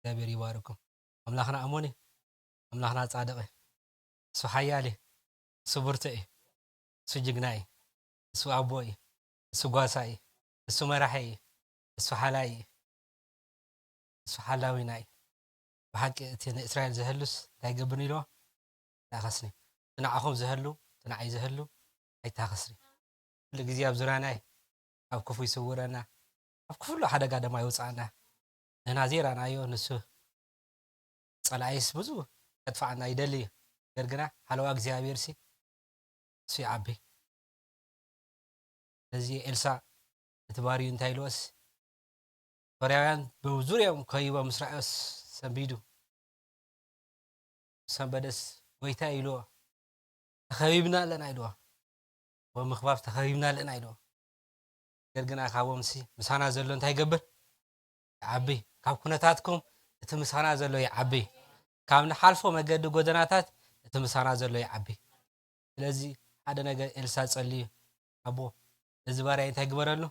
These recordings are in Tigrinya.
እግዚኣብሔር ይባርኩም። ኣምላኽና እሙን እዩ። ኣምላኽና ጻድቕ እዩ። እሱ ሓያል እዩ። እሱ ብርቱዕ እዩ። እሱ ጅግና እዩ። እሱ ኣቦ እዩ። እሱ ጓሳ እዩ። እሱ መራሒ እዩ። እሱ ሓላይ እዩ። እሱ ሓላዊና እዩ። ብሓቂ እቲ ንእስራኤል ዘህሉስ እንታይ ገብርኒ ኢልዎ? ኣይተሃኸስኒ። እቲ ንዓኹም ዘህሉ፣ እቲ ንዓይ ዘህሉ ኣይተሃኸስኒ። ኩሉ ግዜ ኣብ ዙርያና እዩ። ካብ ክፉ ይስውረና። ኣብ ኩሉ ሓደጋ ድማ ይውፅኣና። ንሕና ዘይረኣናዮ ንሱ ጸላኢስ ብዙ ከጥፍኣና ይደሊ እዩ። ነገር ግና ሓለዋ እግዚኣብሔር ሲ እሱ ይዓቢ። ስለዚ ኤልሳ እቲ ባርዩ እንታይ ኢልዎስ፣ ሶርያውያን ብዙርያኦም ከይቦም ምስ ረኣዮስ ሰንቢዱ። ሰንበደስ፣ "ጎይታ" ኢልዎ፣ "ተኸቢብና ኣለና" ኢልዎ። "ብምኽባብ ተኸቢብና ኣለና" ኢልዎ። ነገር ግና ካብኦምሲ ምሳና ዘሎ እንታይ ይገብር? ይዓቢ። ካብ ኩነታትኩም እቲ ምሳና ዘሎ ይዓቢ። ካብ ንሓልፎ መገዲ ጎደናታት እቲ ምሳና ዘሎ ይዓቢ። ስለዚ ሓደ ነገር ኤልሳ ጸልዩ፣ "ኣቦ፣ ነዚ ባርያይ እንታይ ግበረሉ?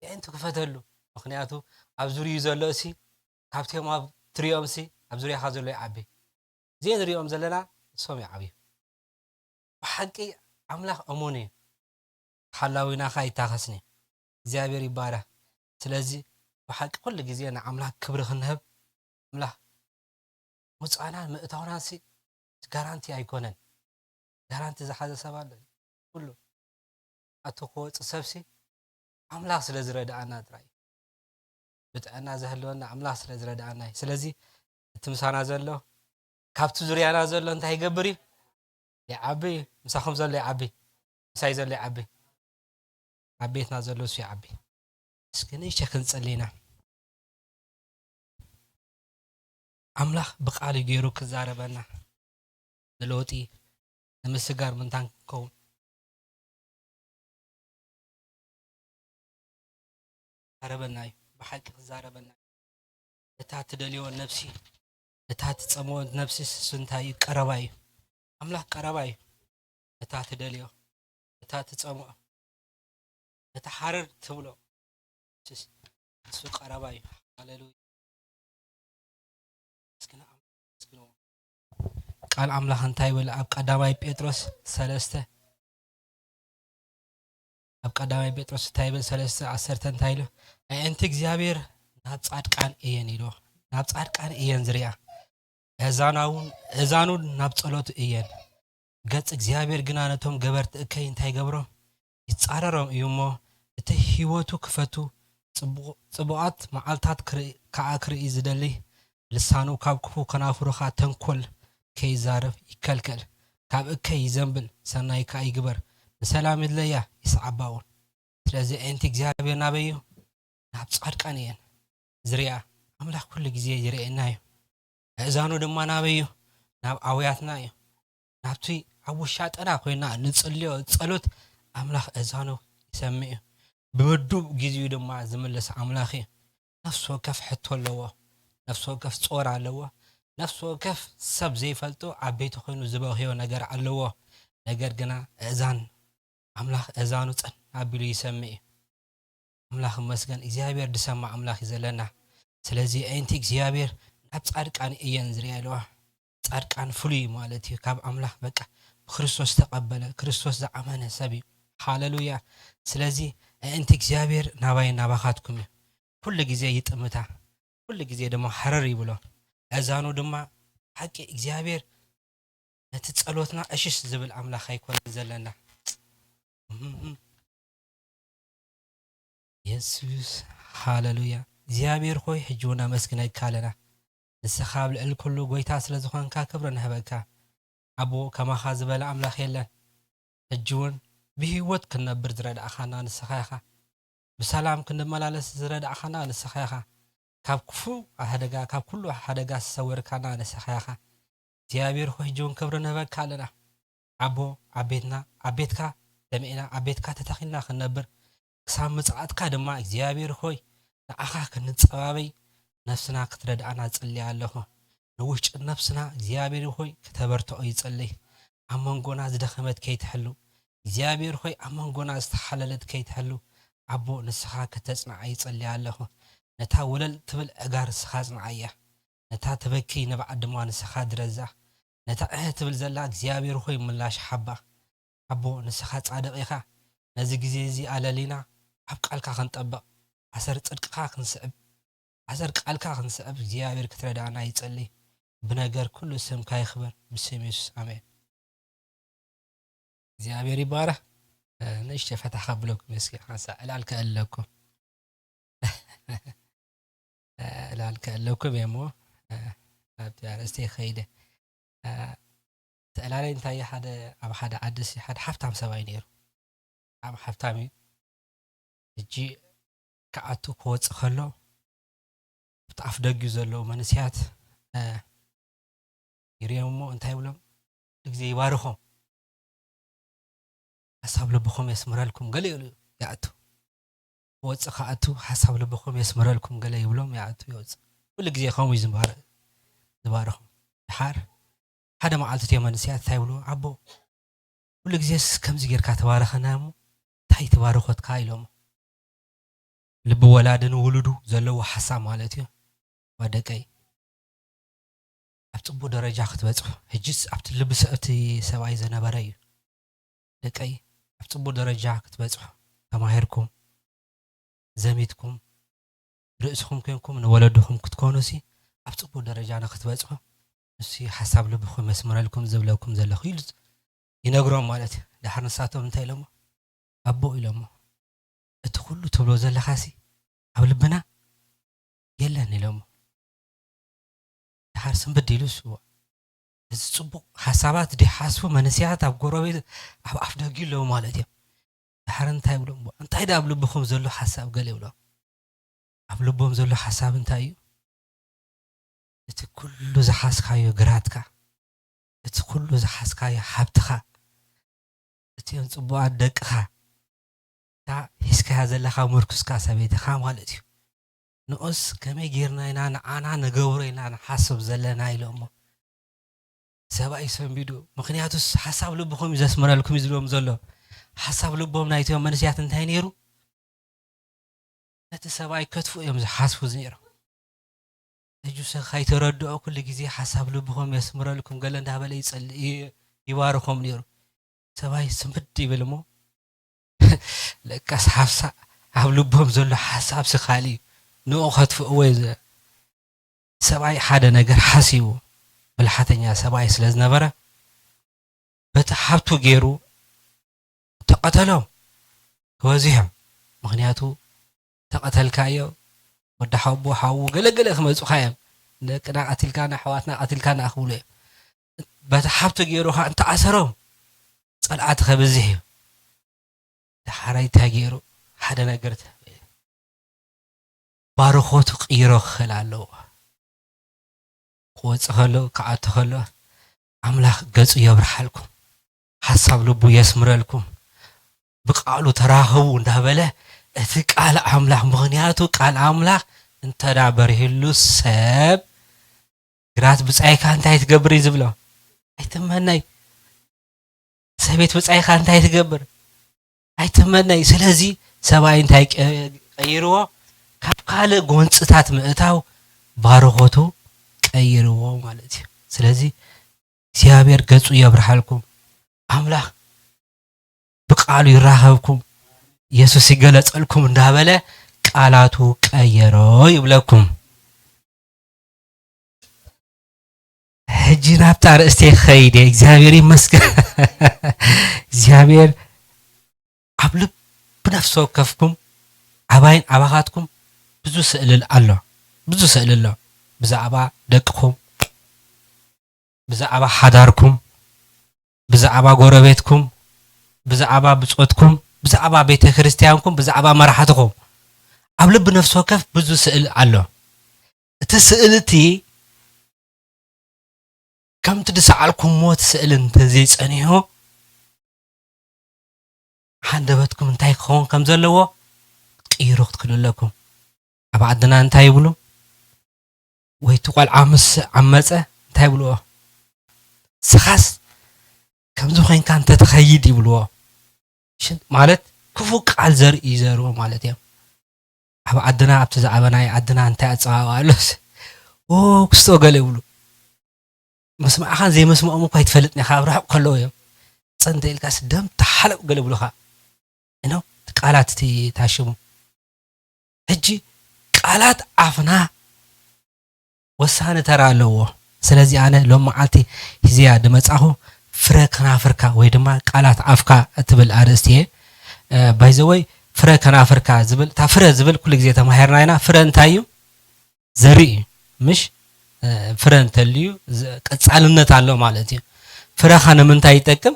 የእንቲ ክፈተሉ። ምኽንያቱ ኣብ ዙርዩ ዘሎ እሲ፣ ካብቶም ኣብ ትሪኦም እሲ፣ ኣብ ዙርያኻ ዘሎ ይዓቢ። ዘይንሪኦም ዘለና ንሶም ይዓብዩ። ብሓቂ ኣምላኽ እሙን እዩ። ሓላዊናኻ ኣይታኸስኒ። እግዚኣብሔር ይባረኽ። ስለዚ ብሓቂ ኩሉ ግዜ ንኣምላኽ ክብሪ ክንህብ፣ ኣምላኽ ምውጻእናን ምእታውናን ሲ ጋራንቲ ኣይኮነን። ጋራንቲ ዝሓዘ ሰብ ኣሎ? ኩሉ ኣቱ ክወጽእ ሰብሲ ኣምላኽ ስለ ዝረድኣና ጥራይ እዩ። ብጥዕና ዘህልወና ኣምላኽ ስለ ዝረድኣና እዩ። ስለዚ እቲ ምሳና ዘሎ፣ ካብቲ ዙርያና ዘሎ እንታይ ይገብር እዩ? ይዓቢ እዩ። ምሳኹም ዘሎ ይዓቢ። ምሳይ ዘሎ ይዓቢ። ኣብ ቤትና ዘሎ እሱ ይዓቢ። እስኪ ንእሽተይ ክንጸሊ ኢና። ኣምላኽ ብቃሉ ገይሩ ክዛረበና፣ ንለውጢ፣ ንምስጋር ምንታን ክንከውን ክዛረበና እዩ። ብሓቂ ክዛረበና እዩ። እታ ትደልዮ ነፍሲ፣ እታ ትጸምኦ ነፍሲ ስንታይ እዩ? ቀረባ እዩ። ኣምላኽ ቀረባ እዩ። እታ ትደልዮ፣ እታ ትጸምኦ፣ እታ ሓረር ትብሎ፣ ንሱ ቀረባ እዩ። ሃሌሉያ። እስኪ ንኣም-፣ እስኪ ንዎ። ቃል ኣምላኽ እንታይ ይብል? ኣብ ቀዳማይ ጴጥሮስ ሰለስተ፣ ኣብ ቀዳማይ ጴጥሮስ እንታይ ይብል? ሰለስተ ዓሰርተ እንታይ ኢሉ? ኣዕንቲ እግዚኣብሔር ናብ ጻድቃን እየን ኢሉ። ናብ ጻድቃን እየን ዝሪኣ። እዛናውን፣ እዛኑ ናብ ጸሎቱ እየን። ገጽ እግዚኣብሔር ግና ነቶም ገበርቲ እከይ እንታይ ይገብሮም? ይጻረሮም እዩ እሞ፣ እቲ ህይወቱ ክፈቱ ጽቡቕ-፣ ጽቡቓት መዓልታት ክርኢ-፣ ከኣ ክርኢ ዝደሊ፣ ልሳኑ ካብ ክፉ ከናፍሩ ኸኣ ተንኮል ከይዛረብ ይከልከል። ካብ እከይ ይዘንብል፣ ሰናይ ከኣ ይግበር፣ ንሰላም ይድለያ፣ ይስዓባ እውን። ስለዚ ኣዕንቲ እግዚኣብሔር ናበይ እዩ? ናብ ጻድቃን እየን ዝሪኣ። ኣምላኽ ኩሉ ግዜ ይርእየና እዩ። ኣእዛኑ ድማ ናበይ እዩ? ናብ ኣውያትና እዩ። ናብቲ ኣብ ውሻጠና ኮይና ንጽልዮ ጸሎት ኣምላኽ ኣእዛኑ ይሰምዕ እዩ። ብምዱብ ግዜኡ ድማ ዝምልስ ኣምላኽ እዩ። ነፍሲ ወከፍ ሕቶ ኣለዎ። ነፍሲ ወከፍ ጾር ኣለዎ። ነፍሲ ወከፍ ሰብ ዘይፈልጦ ዓበይቲ ኮይኑ ዝበኽዮ ነገር ኣለዎ። ነገር ግና ኣእዛን ኣምላኽ ኣእዛኑ ጸን ኣቢሉ ይሰምዕ እዩ። ኣምላኽ ይመስገን፣ እግዚኣብሔር ዝሰምዕ ኣምላኽ እዩ ዘለና። ስለዚ ኣዕንቲ እግዚኣብሔር ናብ ጻድቃን እየን ዝሪኣ ኣለዋ። ጻድቃን ፍሉይ ማለት እዩ፣ ካብ ኣምላኽ በቃ ብክርስቶስ ዝተቐበለ፣ ክርስቶስ ዝኣመነ ሰብ እዩ። ሃሌሉያ። ስለዚ ኣዕንቲ እግዚኣብሔር ናባይ ናባኻትኩም እዩ። ኩሉ ግዜ ይጥምታ፣ ኩሉ ግዜ ድማ ሓረር ይብሎ። ኣእዛኑ ድማ ሓቂ እግዚኣብሔር ነቲ ጸሎትና እሽሽ ዝብል ኣምላኽ ኣይኮነን ዘለና። የሱስ፣ ሃሌሉያ። እግዚኣብሔር ሆይ፣ ሕጂ እውን ኣመስግነካ ኣለና። ንስኻ ኣብ ልዕሊ ኩሉ ጐይታ ስለ ዝኾንካ ክብሪ ንህበካ። ኣቦ፣ ከማኻ ዝበለ ኣምላኽ የለን። ሕጂ እውን ብህይወት ክንነብር ዝረዳእኻና ንስኻ ኢኻ። ብሰላም ክንመላለስ ዝረዳእኻና ንስኻ ኢኻ። ካብ ክፉ ሓደጋ፣ ካብ ኩሉ ሓደጋ ዝሰወርካና ንስኻ ኢኻ። እግዚኣብሔር ሆይ፣ ሕጂ እውን ክብሪ ንህበካ ኣለና። ኣቦ፣ ኣብ ቤትና፣ ኣብ ቤትካ ደሚዕና፣ ኣብ ቤትካ ተተኺልና ክንነብር፣ ክሳብ ምጽኣትካ ድማ እግዚኣብሔር ሆይ፣ ንዓኻ ክንጸባበይ ነፍስና ክትረድኣና እጽሊ ኣለኹ። ንውሽጢ ነፍስና እግዚኣብሔር ሆይ፣ ክተበርትዖ ይጸልይ። ኣብ መንጎና ዝደኸመት ከይትሕሉ፣ እግዚኣብሔር ሆይ፣ ኣብ መንጎና ዝተሓለለት ከይትሕሉ፣ ኣቦ፣ ንስኻ ከተጽንዓ ይጸሊ ኣለኹ። ነታ ወለል ትብል ዕጋር ንስኻ ኣጽንዓያ። ነታ ትበኪ ንብዓት ድማ ንስኻ ድረዛ። ነታ ዕህ ትብል ዘላ እግዚኣብሔር ሆይ ምላሽ ሓባ። ኣቦ ንስኻ ጻድቕ ኢኻ። ነዚ ግዜ እዚ ኣለሊና ኣብ ቃልካ ክንጠብቕ፣ ኣሰር ጽድቅኻ ክንስዕብ፣ ኣሰር ቃልካ ክንስዕብ እግዚኣብሔር ክትረዳእና ይጸሊ። ብነገር ኩሉ ስምካ ይኽበር፣ ብስም የሱስ ኣሜን። እግዚኣብሔር ይባረኽ። ንእሽተይ ፈታሕ ከብለኩም እስኪ ሓንሳእ ዕላል ከእለኩም። ዕላል ከእለኩም እየ እሞ ኣብቲ ኣርእስቲ ከይደ። እቲ ዕላለይ እንታይ እዩ? ሓደ ኣብ ሓደ ዓዲ ሲ ሓደ ሓብታም ሰብኣይ ነይሩ። ብጣዕሚ ሓብታም እዩ። ሕጂ ክኣቱ ክወፅእ ከሎ ኣብቲ ኣፍ ደጊኡ ዘለዉ መንእሰያት ይርእዮም እሞ እንታይ ይብሎም? ግዜ ይባርኾም። ሓሳብ ልብኹም የስምረልኩም ገለ ይብሉ ይኣቱ። ክወፅእ ክኣቱ ሓሳብ ልብኹም የስምረልኩም ገለ ይብሎም ይኣቱ ይወፅእ። ኩሉ ግዜ ከምኡ እዩ ዝባርኾም። ድሓር ሓደ መዓልቲ እትዮ መንእሰያት እንታይ ይብሉ? ኣቦ ኩሉ ግዜስ ከምዚ ጌርካ ተባረኸና እሞ እንታይ ተባርኾትካ ኢሎሞ። ልቢ ወላዲ ንውሉዱ ዘለዎ ሓሳብ ማለት እዩ። ዋ ደቀይ ኣብ ጽቡቕ ደረጃ ክትበጽሑ። ሕጅስ ኣብቲ ልቢ ሰ-፣ እቲ ሰብኣይ ዝነበረ እዩ። ደቀይ ኣብ ጽቡቕ ደረጃ ክትበጽሑ ተማሂርኩም፣ ዘሚትኩም፣ ርእስኹም ኮንኩም ንወለድኹም ክትኮኑሲ ኣብ ጽቡቕ ደረጃ ንክትበጽሑ ንሱ ሓሳብ ልብኹም የስምረልኩም ዝብለኩም ዘለኹ ኢሉ ይነግሮም ማለት እዩ። ድሓር ንሳቶም እንታይ ኢሎሞ? ኣቦ ኢሎሞ። እቲ ኩሉ ትብሎ ዘለኻሲ ኣብ ልብና የለን ኢሎሞ። ድሓር ስንብድ ኢሉ እሱ እዚ ጽቡቕ ሓሳባት ድሓስቡ መንእሰያት ኣብ ጎረቤት ኣብ ኣፍ ደጊ ኣለዉ ማለት እዮም። ድሓር እንታይ ይብሎም? እንታይ ደኣ ኣብ ልብኹም ዘሎ ሓሳብ ገለ ይብሎም። ኣብ ልቦም ዘሎ ሓሳብ እንታይ እዩ? እቲ ኩሉ ዝሓዝካዮ ግራትካ፣ እቲ ኩሉ ዝሓዝካዮ ሃብትኻ፣ እቲኦም ጽቡቓት ደቅኻ፣ እታ ሒዝካያ ዘለኻ ምርኩስካ ሰበይትኻ ማለት እዩ። ንኡስ ከመይ ጌርና ኢና ንዓና ንገብሮ ኢና ንሓስብ ዘለና ኢሎሞ። ሰብኣይ ሰንቢዱ። ምኽንያቱስ ሓሳብ ልብኹም እዩ ዘስምረልኩም እዩ ዝብሎም ዘሎ። ሓሳብ ልቦም ናይቶም መንእሰያት እንታይ ነይሩ? ነቲ ሰብኣይ ከጥፍኡ እዮም ዝሓስቡ ነይሮም። ሕጂ ሰብ ከይተረድኦ ኩሉ ግዜ ሓሳብ ልብኹም የስምረልኩም ገለ እንዳበለ ይጸልእ ይ-፣ ይባርኾም ነይሩ። ሰብኣይ ስንብድ ይብል እሞ ለካስ ሓፍሳ ኣብ ልቦም ዘሎ ሓሳብ ሲ ካልእ እዩ። ንኡ ከጥፍእዎ እዩ ዘ-፣ ሰብኣይ ሓደ ነገር ሓሲቡ ብልሓተኛ ሰብኣይ ስለ ዝነበረ በቲ ሓብቱ ገይሩ ተቐተሎም ክበዝሖም። ምኽንያቱ ተቐተልካዮ ወዲ ሓቦ ሓዉ ገለገለ ክመጹኻ እዮም። ደቅና ቀቲልካና ኣሕዋትና ቀቲልካና ክብሉ እዮም። በቲ ሓብቱ ገይሩ ኸዓ እንተኣሰሮም ጸልኣቲ ከብዝሕ እዩ። ደሓራይ እንታይ ገይሩ ሓደ ነገር ተበየ። ባርኾቱ ቅይሮ ክኽእል ኣለዎ። ክወጽእ ከሎ ክኣቱ ከሎ ኣምላኽ ገጹ የብርሓልኩም፣ ሓሳብ ልቡ የስምረልኩም፣ ብቃሉ ተራኸቡ እንዳበለ እቲ ቃል ኣምላኽ፣ ምኽንያቱ ቃል ኣምላኽ እንተዳ በሪህሉ ሰብ ግራት ብጻይካ እንታይ ትገብር እዩ ዝብሎ። ኣይትመነይ። ሰበይት ብጻይካ እንታይ ትገብር? ኣይትመነይ። ስለዚ ሰብኣይ እንታይ ቀ-፣ ቀይርዎ? ካብ ካልእ ጎንጽታት ምእታው ባርኾቱ ቀይርዎ ማለት እዩ። ስለዚ እግዚኣብሔር ገጹ የብርሃልኩም። ኣምላኽ ብቃሉ ይራኸብኩም። የሱስ ይገለጸልኩም እንዳበለ ቃላቱ ቀየሮ ይብለኩም። ሕጂ ናብታ ርእስቲ ኸይደ እግዚኣብሔር ይመስገን። እግዚኣብሔር ኣብ ልብ ነፍሲ ወከፍኩም ዓባይን ዓባኻትኩም ብዙ ስእልል ኣሎ። ብዙ ስእሊ ኣሎ። ብዛዕባ ደቅኹም፣ ብዛዕባ ሓዳርኩም፣ ብዛዕባ ጎረቤትኩም፣ ብዛዕባ ብጾትኩም፣ ብዛዕባ ቤተ ክርስቲያንኩም፣ ብዛዕባ መራሕትኹም። ኣብ ልብ ነፍሲ ወከፍ ብዙ ስእሊ ኣሎ። እቲ ስእሊ እቲ ከምቲ ዝሰኣልኩምዎ እቲ ስእሊ እንተዘይጸኒሑ፣ ሃንደበትኩም እንታይ ክኸውን ከም ዘለዎ ክትቅይሩ ክትክእሉ ኣለኩም። ኣብ ዓድና እንታይ ይብሉ? ወይ እቲ ቆልዓ ምስ ዓመጸ እንታይ ይብልዎ? ንስኻስ ከምዚ ኮይንካ እንተትኸይድ ይብልዎ። ሽን-፣ ማለት ክፉእ ቃል ዘርኢ ይዘርኡ ማለት እዮም። ኣብ ዓድና፣ ኣብቲ ዝዓበናይ ዓድና እንታይ ኣጸዋውዓ ኣሎስ? ክስቶ ገለ ይብሉ። ምስማዕኻን ዘይመስምዖም እኳ ኣይትፈልጥን ኢኻ፣ ኣብ ርሑቕ ከለዉ እዮም። ጸንተ ኢልካስ ደም ተሓለቕ ገለ ይብሉኻ። You know፣ ቃላት እቲ ታሽሙ። ሕጂ ቃላት ኣፍና ወሳኒ ተራ ኣለዎ። ስለዚ ኣነ ሎም መዓልቲ ሂዝያ ድመጻኹ ፍረ ከናፍርካ ወይ ድማ ቃላት ኣፍካ እትብል ኣርእስቲ እየ። ባይዘወይ ፍረ ከናፍርካ ዝብል፣ እታ ፍረ ዝብል ኩሉ ግዜ ተማሂርና ኢና። ፍረ እንታይ እዩ? ዘርኢ እዩ። ምሽ ፍረ እንተልዩ ዝ- ቀጻልነት ኣሎ ማለት እዩ። ፍረኻ ንምንታይ ይጠቅም?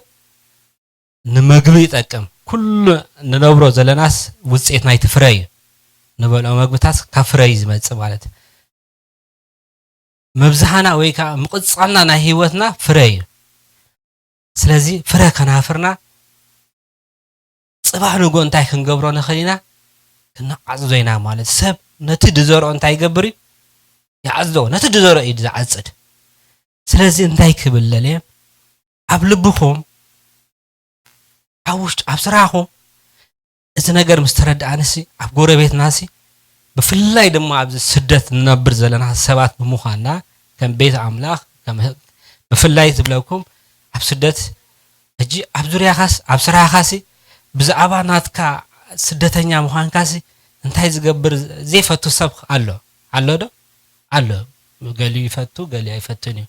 ንምግቢ ይጠቅም። ኩሉ ንነብሮ ዘለናስ ውፅኢት ናይቲ ፍረ እዩ። ንበልዖ መግብታት ካብ ፍረ እዩ ዝመፅእ ማለት። ምብዝሃና ወይ ከዓ ምቕፃልና ናይ ህይወትና ፍረ እዩ። ስለዚ ፍረ ከናፍርና ፅባሕ ንጎ እንታይ ክንገብሮ ንኽእል ኢና? ክነዓፅዶ ኢና ማለት። ሰብ ነቲ ድዘርኦ እንታይ ይገብር እዩ? ይዓፅዶ። ነቲ ድዘርኦ እዩ ዝዓፅድ። ስለዚ እንታይ ክብል ለልየ? ኣብ ልብኹም፣ ኣብ ውሽጢ፣ ኣብ ስራኹም፣ እዚ ነገር ምስ ተረድኣንሲ፣ ኣብ ጎረቤትናሲ፣ ብፍላይ ድማ ኣብዚ ስደት ንነብር ዘለና ሰባት ብምዃንና፣ ከም ቤት ኣምላኽ፣ ከም ህ- ብፍላይ ዝብለኩም ኣብ ስደት፣ ሕጂ ኣብ ዙርያኻስ፣ ኣብ ስራኻሲ፣ ብዛዕባ ናትካ ስደተኛ ምዃንካሲ እንታይ ዝገብር ዘይፈቱ ሰብ ኣሎ? ኣሎ ዶ? ኣሎ። ገሊኡ ይፈቱ፣ ገሊኡ ኣይፈቱን እዩ።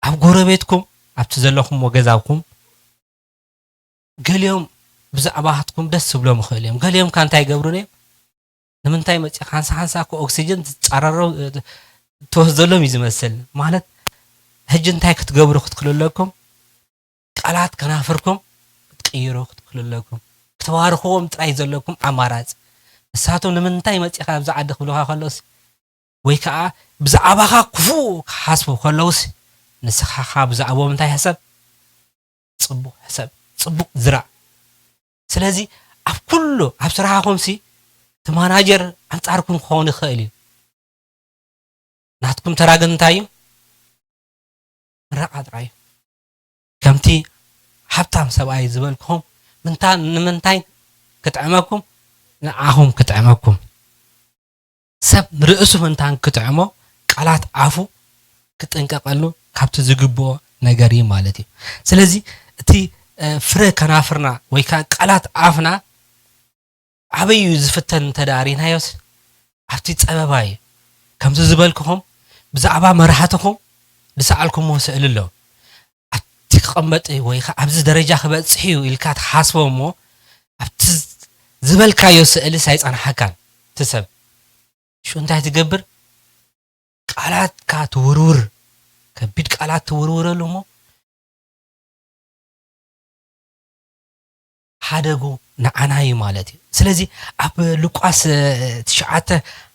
ኣብ ጎረቤትኩም፣ ኣብቲ ዘለኹምዎ ገዛውኩም፣ ገሊኦም ብዛዕባኻትኩም ደስ ዝብሎም ይኽእል እዮም። ገሊኦም ከ እንታይ ይገብሩን እዮም? ንምንታይ መፂኻ ሓንሳ ሓንሳ እኮ ኦክሲጅን ትፃረሮ፣ ትወስደሎም እዩ ዝመስል። ማለት ሕጂ እንታይ ክትገብሩ ክትክእሉ ኣለኩም? ቃላት ከናፍርኩም ክትቅይሩ ክትክእሉ ኣለኩም። ክትባርኽዎም ጥራይ ዘለኩም ኣማራፂ። ንሳቶም ንምንታይ መፂኻ ኣብዚ ዓዲ ክብሉኻ ከለውስ፣ ወይ ከዓ ብዛዕባኻ ክፉእ ክሓስቡ ከለውስ፣ ንስኻ ኸዓ ብዛዕባኦም እንታይ ሕሰብ? ፅቡቕ ሕሰብ፣ ፅቡቕ ዝራእ። ስለዚ ኣብ ኩሉ፣ ኣብ ስራሕኹምሲ እቲ ማናጀር ኣንጻርኩም ክኸውን ይኽእል እዩ። ናትኩም ተራ ግን እንታይ እዩ? ምረቓ ጥራይ እዩ። ከምቲ ሃብታም ሰብኣይ ዝበልኩኹም፣ ምንታ-፣ ንምንታይ ክጥዕመኩም? ንዓኹም ክጥዕመኩም። ሰብ ንርእሱ ምንታን ክጥዕሞ፣ ቃላት ኣፉ ክጥንቀቐሉ ካብቲ ዝግብኦ ነገር እዩ ማለት እዩ። ስለዚ እቲ፣ እ፣ ፍረ ከናፍርና ወይ ከኣ ቃላት ኣፍና ኣበይ እዩ ዝፍተን እንተ ደኣ ርኢናዮስ፣ ኣብቲ ጸበባ እዩ። ከምቲ ዝበልኩኹም፣ ብዛዕባ መራሕትኹም ዝሰኣልኩምዎ ስእሊ ኣሎ። ኣብቲ ክቕመጥ ወይ ከኣ ኣብዚ ደረጃ ክበጽሕ እዩ ኢልካ ትሓስቦ እሞ፣ ኣብቲ ዝበልካዮ ስእልስ ኣይጸንሓካን እቲ ሰብ። ሽዑ እንታይ ትገብር? ቃላትካ ትውርውር፣ ከቢድ ቃላት ትውርውረሉ እሞ፣ ሓደጉ ንዓና እዩ ማለት እዩ። ስለዚ ኣብ ሉቃስ፣ እ፣ ትሽዓተ፣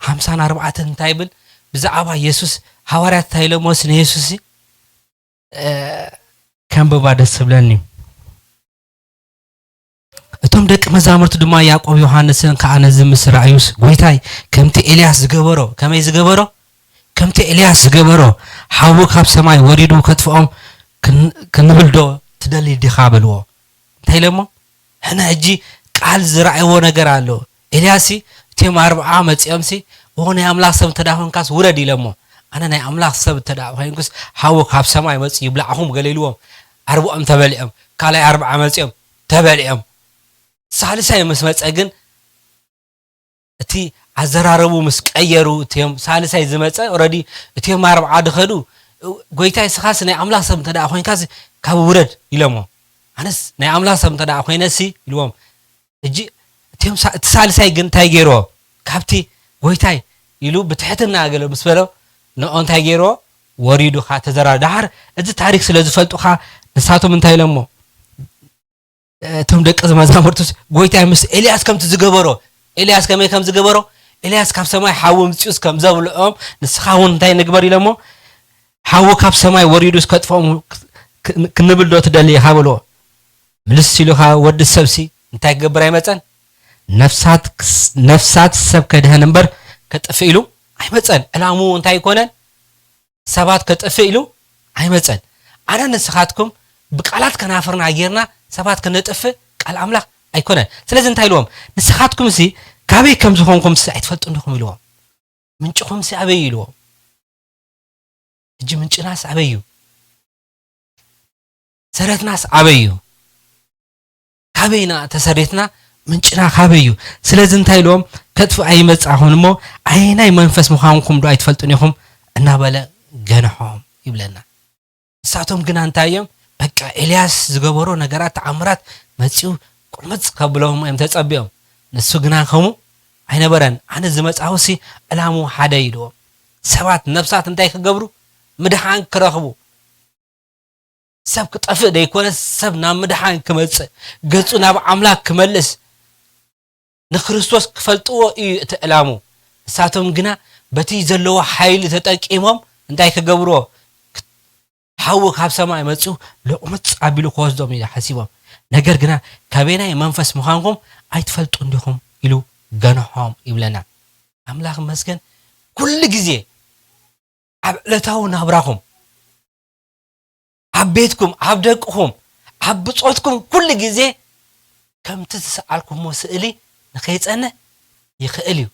ሓምሳን ኣርባዕተን እንታይ ይብል? ብዛዕባ የሱስ፣ ሃዋርያት እንታይ ኢሎምዎስ ንየሱስ፣ እ፣ ከንብባ ደስ ዝብለኒ። እቶም ደቂ መዛሙርቱ ድማ ያዕቆብ፣ ዮሃንስን ከኣ ነዚ ምስ ረኣዩስ፣ "ጐይታይ፣ ከምቲ ኤልያስ ዝገበሮ፣ ከመይ ዝገበሮ? ከምቲ ኤልያስ ዝገበሮ፣ ሓዊ ካብ ሰማይ ወሪዱ ከጥፍኦም ክን-፣ ክንብል ዶ ትደሊ ዲኻ?" በልዎ። እንታይ ኢሎሞ? ሕነ ሕጂ ቃል ዝረኣይዎ ነገር ኣሎ። ኤልያስሲ፣ እቲኦም ኣርብዓ መጺኦምሲ፣ "ኦ፣ ናይ ኣምላኽ ሰብ እንተ ደኣ ኾንካስ ውረድ" ኢሎሞ። "ኣነ ናይ ኣምላኽ ሰብ እንተ ደኣ ኾይንኩስ፣ ሓዊ ካብ ሰማይ መጺኡ ይብላዕኹም" ገለ ኢልዎም። ኣርብኦም ተበሊዖም። ካልኣይ ኣርብዓ መጺኦም፣ ተበሊዖም። ሳልሳይ ምስ መጸ ግን፣ እቲ ኣዘራረቡ ምስ ቀየሩ፣ እቲኦም ሳልሳይ ዝመጸ፣ ኦረዲ እቲኦም ኣርብዓ ድኸዱ፣ "ጐይታይ፣ እስኻስ ናይ ኣምላኽ ሰብ እንተ ደኣ ኾይንካስ፣ ካብ ውረድ" ኢሎሞ። "ኣነስ ናይ ኣምላኽ ሰብ እንተ ደኣ ኾይነሲ" ኢልዎም። ሕጂ እቲኦም ሳ-፣ እቲ ሳልሳይ ግን እንታይ ገይርዎ? ካብቲ "ጐይታይ" ኢሉ ብትሕትና ገለ ምስ በሎ፣ ንኦ እንታይ ገይርዎ? ወሪዱ ኸኣ ተዘራረቡ። ደሓር እዚ ታሪኽ ስለ ዝፈልጡ ኸኣ ንሳቶም እንታይ ኢሎሞ? እቶም ደቀ መዛሙርቱስ፣ "ጐይታይ፣ ምስ ኤልያስ ከምቲ ዝገበሮ"፣ ኤልያስ ከመይ ከም ዝገበሮ፣ ኤልያስ ካብ ሰማይ ሓዊ ኣምጺኡስ ከም ዘብልዖም፣ ንስኻ እውን እንታይ ንግበር ኢሎሞ? "ሓዊ ካብ ሰማይ ወሪዱስ ከጥፍኦም ክ-፣ ክ-፣ ክንብል ዶ ትደሊ ኢኻ?" በልዎ። ምልስ ኢሉ ኸኣ፣ "ወዲ ሰብሲ እንታይ ክገብር ኣይመጸን? ነፍሳት ክስ-፣ ነፍሳት ሰብ ከድሕን እምበር ከጥፍእ ኢሉ ኣይመጸን።" ዕላምኡ እንታይ ኣይኮነን? ሰባት ከጥፍእ ኢሉ ኣይመጸን። ኣነ ንስኻትኩም ብቃላት ከናፍርና ጌርና ሰባት ከነጥፍእ ቃል ኣምላኽ ኣይኮነን። ስለዚ እንታይ ኢልዎም? "ንስኻትኩምሲ ካበይ ከም ዝኾንኩምሲ ኣይትፈልጡን ዲኹም?" ኢልዎም። "ምንጭኹምሲ ኣበይ እዩ?" ኢልዎም። ሕጂ ምንጭናስ ኣበይ እዩ? ሰረትናስ ኣበይ እዩ? ካበይና ተሰሪትና? ምንጭና ካበይ እዩ? ስለዚ እንታይ ኢልዎም? ከጥፍእ ኣይመጻኹን እሞ፣ ኣየናይ መንፈስ ምዃንኩም ዶ ኣይትፈልጡን ኢኹም? እናበለ ገንሖም ይብለና። ንሳቶም ግና እንታይ እዮም? በቃ ኤልያስ ዝገበሮ ነገራት፣ ተኣምራት መጺኡ ቁርምጽ ከብሎም እዮም ተጸቢኦም። ንሱ ግና ከምኡ ኣይነበረን። ኣነ ዝመጻኹሲ ዕላምኡ ሓደ እዩ ኢልዎም። ሰባት፣ ነፍሳት እንታይ ክገብሩ? ምድሓን ክረኽቡ። ሰብ ክጠፍእ ደይኮነ፣ ሰብ ናብ ምድሓን ክመጽእ፣ ገጹ ናብ ኣምላኽ ክመልስ፣ ንክርስቶስ ክፈልጥዎ እዩ እቲ ዕላሙ። ንሳቶም ግና በቲ ዘለዎ ሓይሊ ተጠቂሞም እንታይ ክገብርዎ? ሓዊ ካብ ሰማይ መጺኡ ልቑምጽ ኣቢሉ ክወስዶም እዩ ሓሲቦም። ነገር ግና፣ "ካበየናይ መንፈስ ምዃንኩም ኣይትፈልጡን ዲኹም?" ኢሉ ገንሖም ይብለና። ኣምላኽ ይመስገን፣ ኩሉ ግዜ ኣብ ዕለታዊ ናብራኹም፣ ኣብ ቤትኩም፣ ኣብ ደቅኹም፣ ኣብ ብጾትኩም ኩሉ ግዜ ከምቲ ዝሰኣልኩሞ ስእሊ ንኸይጸንሕ ይኽእል እዩ።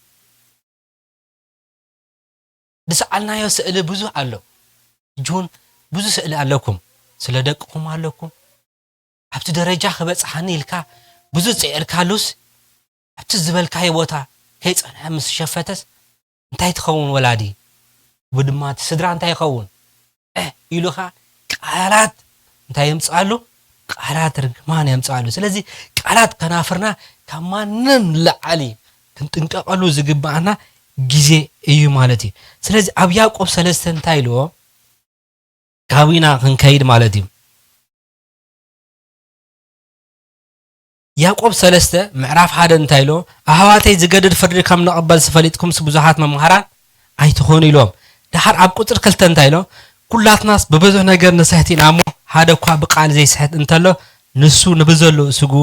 ዝሰኣልናዮ ስእሊ ብዙሕ ኣሎ። ሕጂ እውን ብዙሕ ስእሊ ኣለኩም። ስለ ደቅኹም ኣለኩም። ኣብቲ ደረጃ ክበጽሓኒ ኢልካ ብዙሕ ጽዒርካሉስ፣ ኣብቲ ዝበልካዮ ቦታ ከይጸንሐ ምስ ሸፈተስ፣ እንታይ ትኸውን ወላዲ? ወይ ድማ እቲ ስድራ እንታይ ይኸውን? እ ኢሉኻ ቃላት እንታይ የምጽኣሉ? ቃላት ርግማን የምጽኣሉ። ስለዚ ቃላት ከናፍርና ካብ ማንም ንላዕሊ ክንጥንቀቐሉ ዝግብኣና ግዜ እዩ ማለት እዩ። ስለዚ ኣብ ያዕቆብ ሰለስተ እንታይ ኢልዎ? ካቢና ክንከይድ ማለት እዩ። ያዕቆብ ሰለስተ ምዕራፍ ሓደ እንታይ ኢሎ? ኣሕዋተይ፣ ዝገድድ ፍርዲ ከም ንቕበልሲ ፈሊጥኩምሲ ብዙሓት መምሃራን ኣይትኹኑ ኢሎም። ደሓር ኣብ ቁጽሪ ክልተ እንታይ ኢሎ? ኩላትናስ ብብዙሕ ነገር ንስሕት ኢና እሞ፣ ሓደ እኳ ብቃል ዘይስሕት እንተሎ፣ ንሱ ንብዘሎ ስግኡ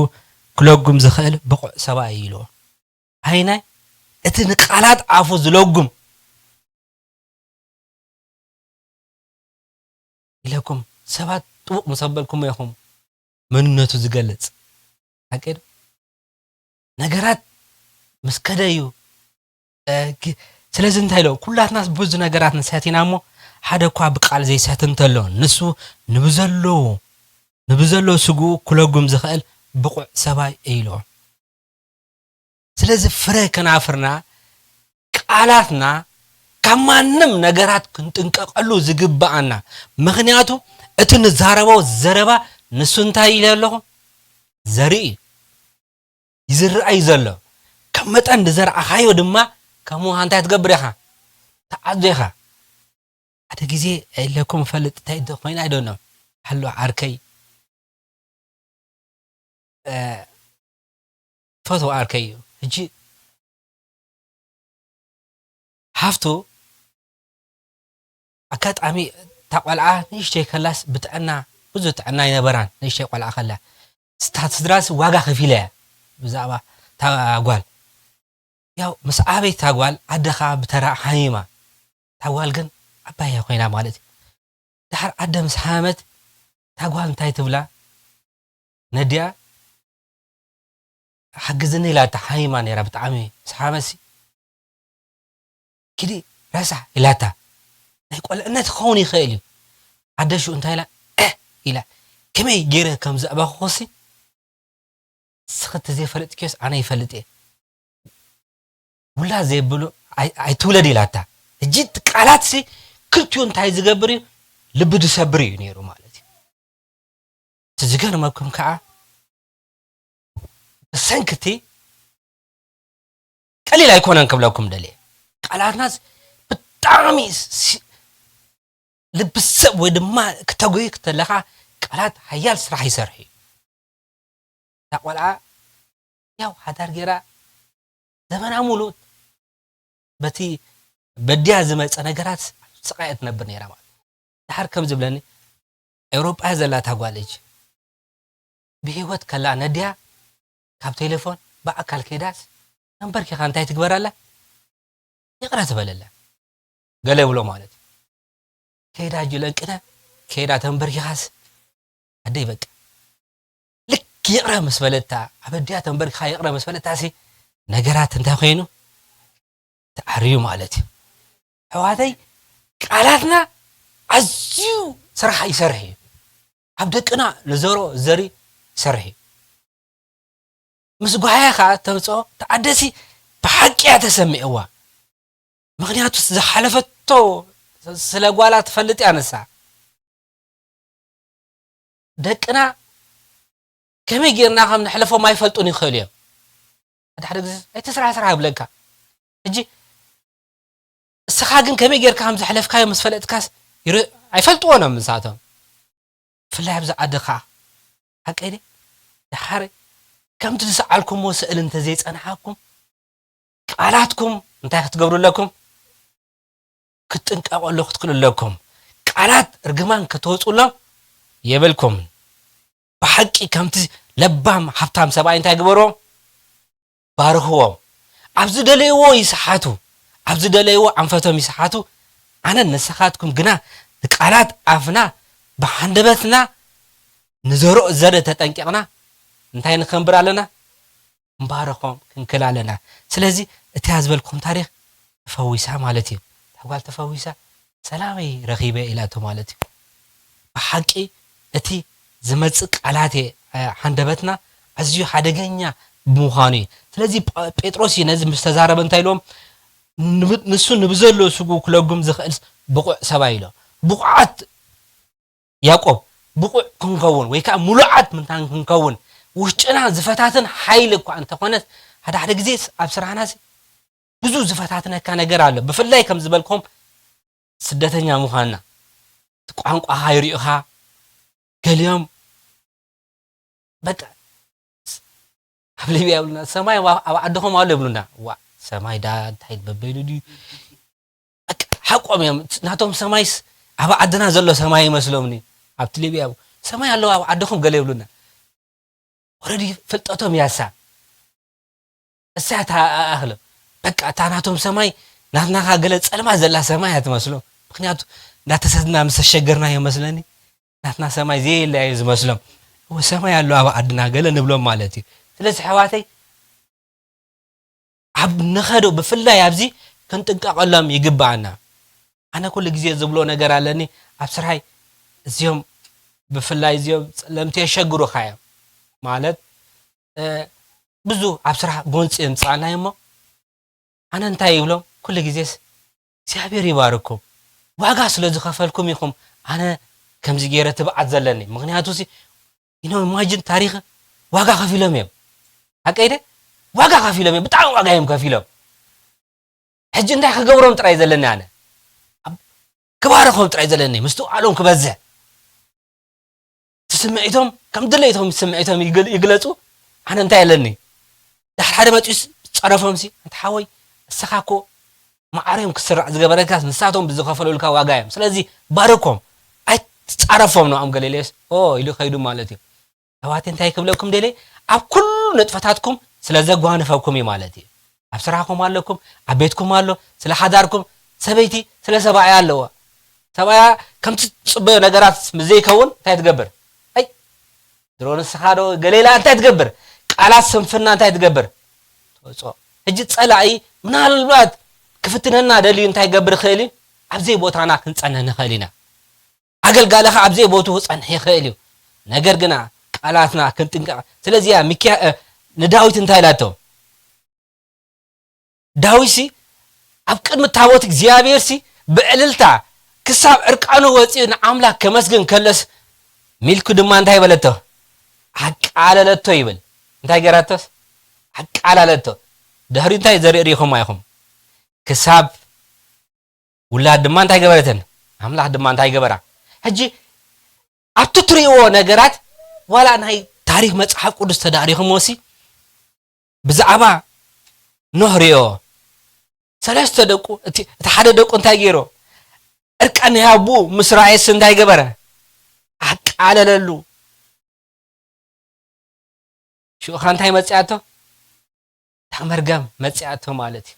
ክለጉም ዝኽእል ብቑዕ ሰብኣይ እዩ ኢልዎ። ኣይናይ እቲ ንቃላት ኣፉ ዝለጉም ኢለኩም፣ ሰባት ጥቡቕ ምስ ኣበልኩሞ ኢኹም መንነቱ ዝገልጽ። ሓቂ ዶ? ነገራት ምስ ከደ እዩ፣ እ፣ ግ-፣ ስለዚ እንታይ ኢሎ? ኩላትናስ ብዙ ነገራት ንስሕት ኢና እሞ፣ ሓደ እኳ ብቃል ዘይስሕት እንተሎ፣ ንሱ ንብዘሎ፣ ንብዘሎ ስግኡ ክለጉም ዝኽእል ብቑዕ ሰብኣይ እዩ ኢልዎ። ስለዚ ፍረ ከናፍርና፣ ቃላትና ካብ ማንም ነገራት ክንጥንቀቐሉ ዝግብኣና። ምኽንያቱ እቲ ንዛረቦ ዘረባ ንሱ እንታይ ኢለ ኣለኹ? ዘርኢ እዩ። ይዝርእ እዩ ዘሎ። ከም መጠን ዝዘርኣኻዮ ድማ ከም ውሃ እንታይ ትገብር ኢኻ? ትዓdzo ኢኻ። ሓደ ግዜ ኢለኩም እፈልጥ፣ እንታይ ዶ ኮይና ኣይደኖ። ኣሎ ዓርከይ፣ እ፣ ፈትዎ ዓርከይ እዩ። ሕጂ ሓፍቱ ኣጋጣሚ እታ ቆልዓ ንእሽተይ ከላስ ብጥዕና፣ ብዙ ጥዕና ኣይነበራን። ንእሽተይ ቆልዓ ከላ ስታ-፣ ስድራስ ዋጋ ከፊለ እያ ብዛዕባ እታ ጓል። ያው ምስ ዓበይታ ጓል ኣደኻ ብተራ ሓሚማ፣ እታ ጓል ግን ዓባያ ኮይና ማለት እዩ። ድሓር ኣደ ምስ ሓመመት እታ ጓል እንታይ ትብላ? ነዲኣ ሓግዝኒ ኢላታ ሓሚማ ነይራ ብጣዕሚ ምስ ሓመመትሲ፣ "ኪዲ ረሳሕ" ኢላታ። ናይ ቆልዕነት ክኸውን ይኽእል እዩ። ኣደ ሽኡ እንታይ ኢላ? "እህ" ኢላ። ከመይ ገይረ ከም ዘዕበኹኹሲ ንስኺ ተዘይፈለጥክዮስ ኣነ ይፈልጥ እየ። ውላድ ዘየብሉ ኣይ-፣ ኣይትውለድ ኢላታ። ሕጂ እቲ ቃላትሲ ክልቲኡ እንታይ ዝገብር እዩ? ልቢ ዝሰብር እዩ ነይሩ ማለት እዩ። እቲ ዝገርመኩም ከዓ ብሰንኪ እቲ ቀሊል ኣይኮነን ክብለኩም ደልየ። ቃላትናስ ብጣዕሚ ሲ-፣ ልቢ ሰብ ወይ ድማ ክተጎይ ክተለኻ ቃላት ሓያል ስራሕ ይሰርሕ እዩ። እታ ቆልዓ ያው ሓዳር ገይራ ዘመና ሙሉ በቲ በዲያ ዝመጸ ነገራት ስቃይ ትነብር ነይራ ማለት እዩ። ድሓር ከም ዝብለኒ ኤውሮጳ እያ ዘላ እታ ጓል ሕጂ። ብህይወት ከላ ነዲያ ካብ ቴሌፎን ብኣካል ከይዳስ ተንበርኪኻ እንታይ ትግበረላ? ይቕረ ትበለላ። ገለ ይብሎ ማለት እዩ። ከይዳ ሕጂ ለንቅነ፣ ከይዳ ተንበርኪኻስ ኣደይ በቃ ልክ ይቕረ ምስ በለታ፣ ኣብ ኣዲኣ ተንበርኪኻ ይቕረ ምስ በለታሲ ነገራት እንታይ ኮይኑ? ተዓርዩ ማለት እዩ። ኣሕዋተይ፣ ቃላትና ኣዝዩ ስራሕ ይሰርሕ እዩ። ኣብ ደቅና ንዘሮ ዘሪ ይሰርሕ እዩ። ምስ ጓያ ከዓ ተምፅኦ ተዓደሲ ብሓቂ እያ ተሰሚዕዋ። ምክንያቱ ዝሓለፈቶ ስለ ጓላ ትፈልጥ እያ ንሳ። ደቅና ከመይ ጌርና ከም ንሕለፎም ኣይፈልጡን ይኽእሉ እዮም። ሓደ ሓደ ግዜ ኣይትስራሕ ስራሕ ይብለካ። ሕጂ እስኻ ግን ከመይ ጌርካ ከም ዘሕለፍካዮ ምስ ፈለጥካስ ይር- ኣይፈልጥዎን እዮም ንሳቶም። ብፍላይ ኣብዚ ዓዲ ከዓ ሓቀይ ድየ? ደሓር ከምቲ ዝሰዓልኩምዎ ስእሊ እንተዘይጸንሓኩም ቃላትኩም እንታይ ክትገብሩ ኣለኩም? ክትጥንቀቐሉ ክትክእሉ ኣለኩም። ቃላት እርግማን ከተውፅሎም የብልኩም። ብሓቂ ከምቲ ለባም ሃብታም ሰብኣይ እንታይ ግበርዎም? ባርኽዎም። ኣብ ዝደለይዎ ይስሓቱ፣ ኣብ ዝደለይዎ ኣንፈቶም ይስሓቱ። ኣነን ንስኻትኩም ግና ንቃላት ኣፍና ብሃንደበትና ንዘርኦ ዘር ተጠንቂቕና እንታይ ንኸንብር ኣለና? ክንባርኾም ክንክል ኣለና። ስለዚ እቲያ ዝበልኩም ታሪኽ ተፈዊሳ ማለት እዩ። እታ ጓል ተፈዊሳ ሰላመይ ረኺበ ኢላቶ ማለት እዩ። ብሓቂ እቲ ዝመጽእ ቃላት ሃንደበትና ኣዝዩ ሓደገኛ ብምዃኑ እዩ። ስለዚ ጴጥሮስ እዩ ነዚ ምስ ተዛረበ እንታይ ኢልዎም? ንሱ ንብዘሎ ስጉ ክለጉም ዝኽእል ብቑዕ ሰብኣይ ኢሎ። ብቑዓት ያዕቆብ ብቑዕ ክንከውን ወይ ከዓ ሙሉዓት ምንታን ክንከውን ውሽጥና ዝፈታትን ሓይሊ እኳ እንተኾነስ ሓደ ሓደ ግዜ ኣብ ስራሕና ብዙ ዝፈታትነካ ነገር ኣሎ። ብፍላይ ከም ዝበልኩም ስደተኛ ምዃንና ቋንቋኻ ይሪኡኻ ገሊኦም በቃ ኣብ ሊብያ ይብሉና ሰማይ ኣብ ዓድኹም ኣሎ ይብሉና። ዋ ሰማይ ዳ እንታይ በበይኑ ድዩ? ሓቆም እዮም። ናቶም ሰማይስ ኣብ ዓድና ዘሎ ሰማይ ይመስሎምኒ። ኣብቲ ሊብያ ሰማይ ኣለዎ ኣብ ዓድኹም ገለ ይብሉና። ወረዲ ፍልጠቶም ያሳ እሳ እታ ኣእኽሎ በቃ እታ ናቶም ሰማይ ናትናኻ ገለ ጸልማ ዘላ ሰማይ እያ ትመስሎ። ምክንያቱ እንዳተሰድና ምስ ተሸገርና እዮም መስለኒ ናትና ሰማይ ዘየለ እዩ ዝመስሎም። እወ ሰማይ ኣሎ ኣብ ዓድና ገለ ንብሎም ማለት እዩ። ስለዚ ኣሕዋተይ ኣብ ንኸዶ ብፍላይ ኣብዚ ክንጥንቀቐሎም ይግብኣና። ኣነ ኩሉ ግዜ ዝብሎ ነገር ኣለኒ ኣብ ስራይ እዚኦም ብፍላይ እዚኦም ጸለምቲ የሸግሩኻ እዮም ማለት ብዙ ኣብ ስራሕ ጎንፂ የምፅኣና እሞ ኣነ እንታይ ይብሎም ኩሉ ግዜስ እግዚኣብሔር ይባርኩም ዋጋ ስለ ዝኸፈልኩም ኢኹም ኣነ ከምዚ ገይረ ትብዓት ዘለኒ ምክንያቱ ሲ you know imagine ታሪኽ ዋጋ ከፊሎም እዮም ሓቀይ ደ ዋጋ ከፊሎም እዮም ብጣዕሚ ዋጋ እዮም ከፊሎም ሕጂ እንታይ ክገብሮም ጥራይ ዘለኒ ኣነ ክባርኾም ጥራይ ዘለኒ ምስትውዓሎም ክበዝሕ እቲ ስምዒቶም ከም ድሌቶም ስምዒቶም ይግለፁ ኣነ እንታይ ኣለኒ ዳሕር ሓደ መፂኡስ ፀረፎም ሲ ኣንተ ሓወይ እስኻ እኮ ማዕርዮም ክስራዕ ዝገበረካስ ንሳቶም ብዝኸፈሉልካ ዋጋ እዮም ስለዚ ባርኮም ኣይትፃረፎም ንኦም ገሌሌስ ኦ ኢሉ ከይዱ ማለት እዩ ኣሕዋተይ እንታይ ክብለኩም ደልየ ኣብ ኩሉ ንጥፈታትኩም ስለ ዘጓንፈኩም እዩ ማለት እዩ ኣብ ስራሕኩም ኣለኩም ኣብ ቤትኩም ኣሎ ስለ ሓዳርኩም ሰበይቲ ስለ ሰብኣያ ኣለዋ ሰብኣያ ከምቲ ትፅበዮ ነገራት ምስ ዘይከውን እንታይ ትገብር ኣይ ድሮ ንስኻ ዶ ገሌላ እንታይ ትገብር ቃላት ስንፍና እንታይ ትገብር ትወፅኦ ሕጂ ፀላኢ ምናልባት ክፍትነና ደልዩ እንታይ ገብር ይኽእል እዩ ኣብ ዘይቦታና ክንፀንህ ንኽእል ኢና ኣገልጋሊ ከዓ ኣብ ዘይቦትኡ ክፀንሕ ይኽእል እዩ ነገር ግና ቃላትና ክንጥንቀቕ ስለዚ እያ ሚኪያ ንዳዊት እንታይ ኢላቶ ዳዊትሲ ኣብ ቅድሚ ታቦት እግዚኣብሔርሲ ብዕልልታ ክሳብ ዕርቃኑ ወፂኡ ንኣምላክ ከመስግን ከለስ ሚልኩ ድማ እንታይ በለቶ ኣቃለለቶ ይብል እንታይ ገራቶስ ኣቃላለቶ ድሕሪ እንታይ ዘርኢ ርኢኹም ኣይኹም ክሳብ ውላድ ድማ እንታይ ገበረተን ኣምላኽ ድማ እንታይ ገበራ ሕጂ ኣብቲ ትርእይዎ ነገራት ዋላ ናይ ታሪክ መፅሓፍ ቅዱስ ተዳሪኹም ወሲ ብዛዕባ ኖህ ርዮ ሰለስተ ደቁ እቲ ሓደ ደቁ እንታይ ገይሮ ዕርቃን ናይ ኣቦኡ ምስ ራእየስ እንታይ ገበረ ኣቃለለሉ ሽኡኻ እንታይ መፅኣቶ እታ መርገም መፅኣቶ ማለት እዩ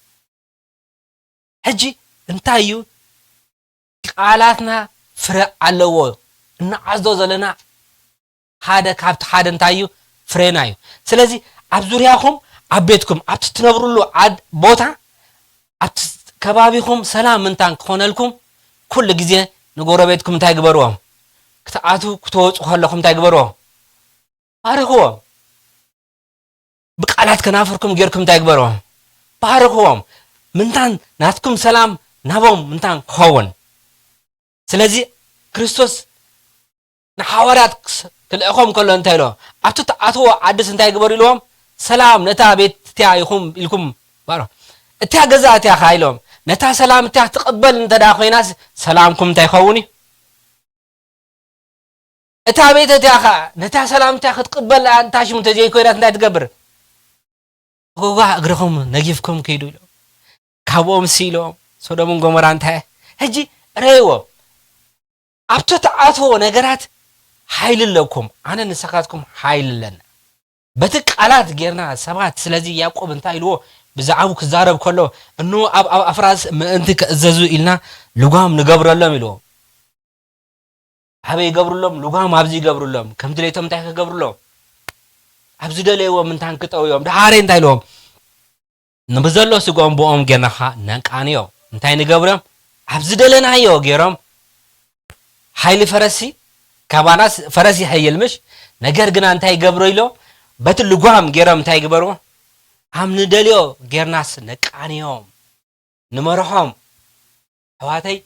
ሕጂ እንታይ እዩ ቃላትና ፍረ ኣለዎ እንዓዝዶ ዘለና ሓደ ካብቲ ሓደ እንታይ እዩ ፍሬና እዩ ስለዚ ኣብ ዙርያኹም ኣብ ቤትኩም ኣብቲ ትነብሩሉ ዓድ ቦታ ኣብቲ ከባቢኹም ሰላም ምንታን ክኾነልኩም ኩሉ ግዜ ንጎረቤትኩም እንታይ ግበርዎም? ክትኣትዉ ክትወፁ ከለኹም እንታይ ግበርዎም? ባርኽዎም። ብቃላት ከናፍርኩም ጌርኩም እንታይ ግበርዎም? ባርኽዎም። ምንታን ናትኩም ሰላም ናቦም ምንታን ክኸውን። ስለዚ ክርስቶስ ንሓዋርያት ክስ- ክልእኾም ከሎ እንታይ ኢሎ? ኣብቲ ትኣትዎ ዓድስ እንታይ ግበሩ ኢልዎም? ሰላም ነታ ቤት እቲያ ኢኹም ኢልኩም ባሮ። እቲያ ገዛ እቲያ ኸዓ ኢሎም ነታ ሰላም እቲያ ትቕበል እንተ ደኣ ኮይናስ ሰላምኩም እንታይ ይኸውን እዩ? እታ ቤት እቲያ ኸዓ ነታ ሰላም እቲያ ክትቅበል ደኣ እንታ ሽሙ እንተዘይኮይናት እንታይ ትገብር? ጎጓ እግርኹም ነጊፍኩም ክይዱ ኢሎም ካብኦም ስኢሎም ሶዶምን ጎሞራ እንታይ ሕጂ ረእይዎ ኣብቲ ትኣትዎ ነገራት ሓይሊ ኣለኩም ኣነ ንስኻትኩም ሓይሊ ኣለና በቲ ቃላት ጌርና ሰባት ስለዚ ያዕቆብ እንታይ ኢልዎ ብዛዕቡ ክዛረብ ከሎ እኑ ኣብ ኣብ ኣፍራስ ምእንቲ ክእዘዙ ኢልና ልጓም ንገብረሎም ኢልዎ ኣበይ ይገብርሎም ልጓም ኣብዚ ይገብርሎም ከም ድሌቶም እንታይ ክገብርሎም ኣብ ዝደለይዎ ምንታን ክጠውዮም ደሓረ እንታይ ኢልዎም ንብዘሎ ስጎም ብኦም ጌርናኻ ነንቃንዮ እንታይ ንገብሮም ኣብ ዝደለናዮ ገይሮም ሓይሊ ፈረሲ ካባናስ ፈረስ ይሐይል ምሽ ነገር ግና እንታይ ይገብሮ ኢሎ በቲ ልጓም ገይሮም እንታይ ይግበርዎ ኣብ ንደልዮ ጌርናስ ነቃንዮም ንመርሖም ኣሕዋተይ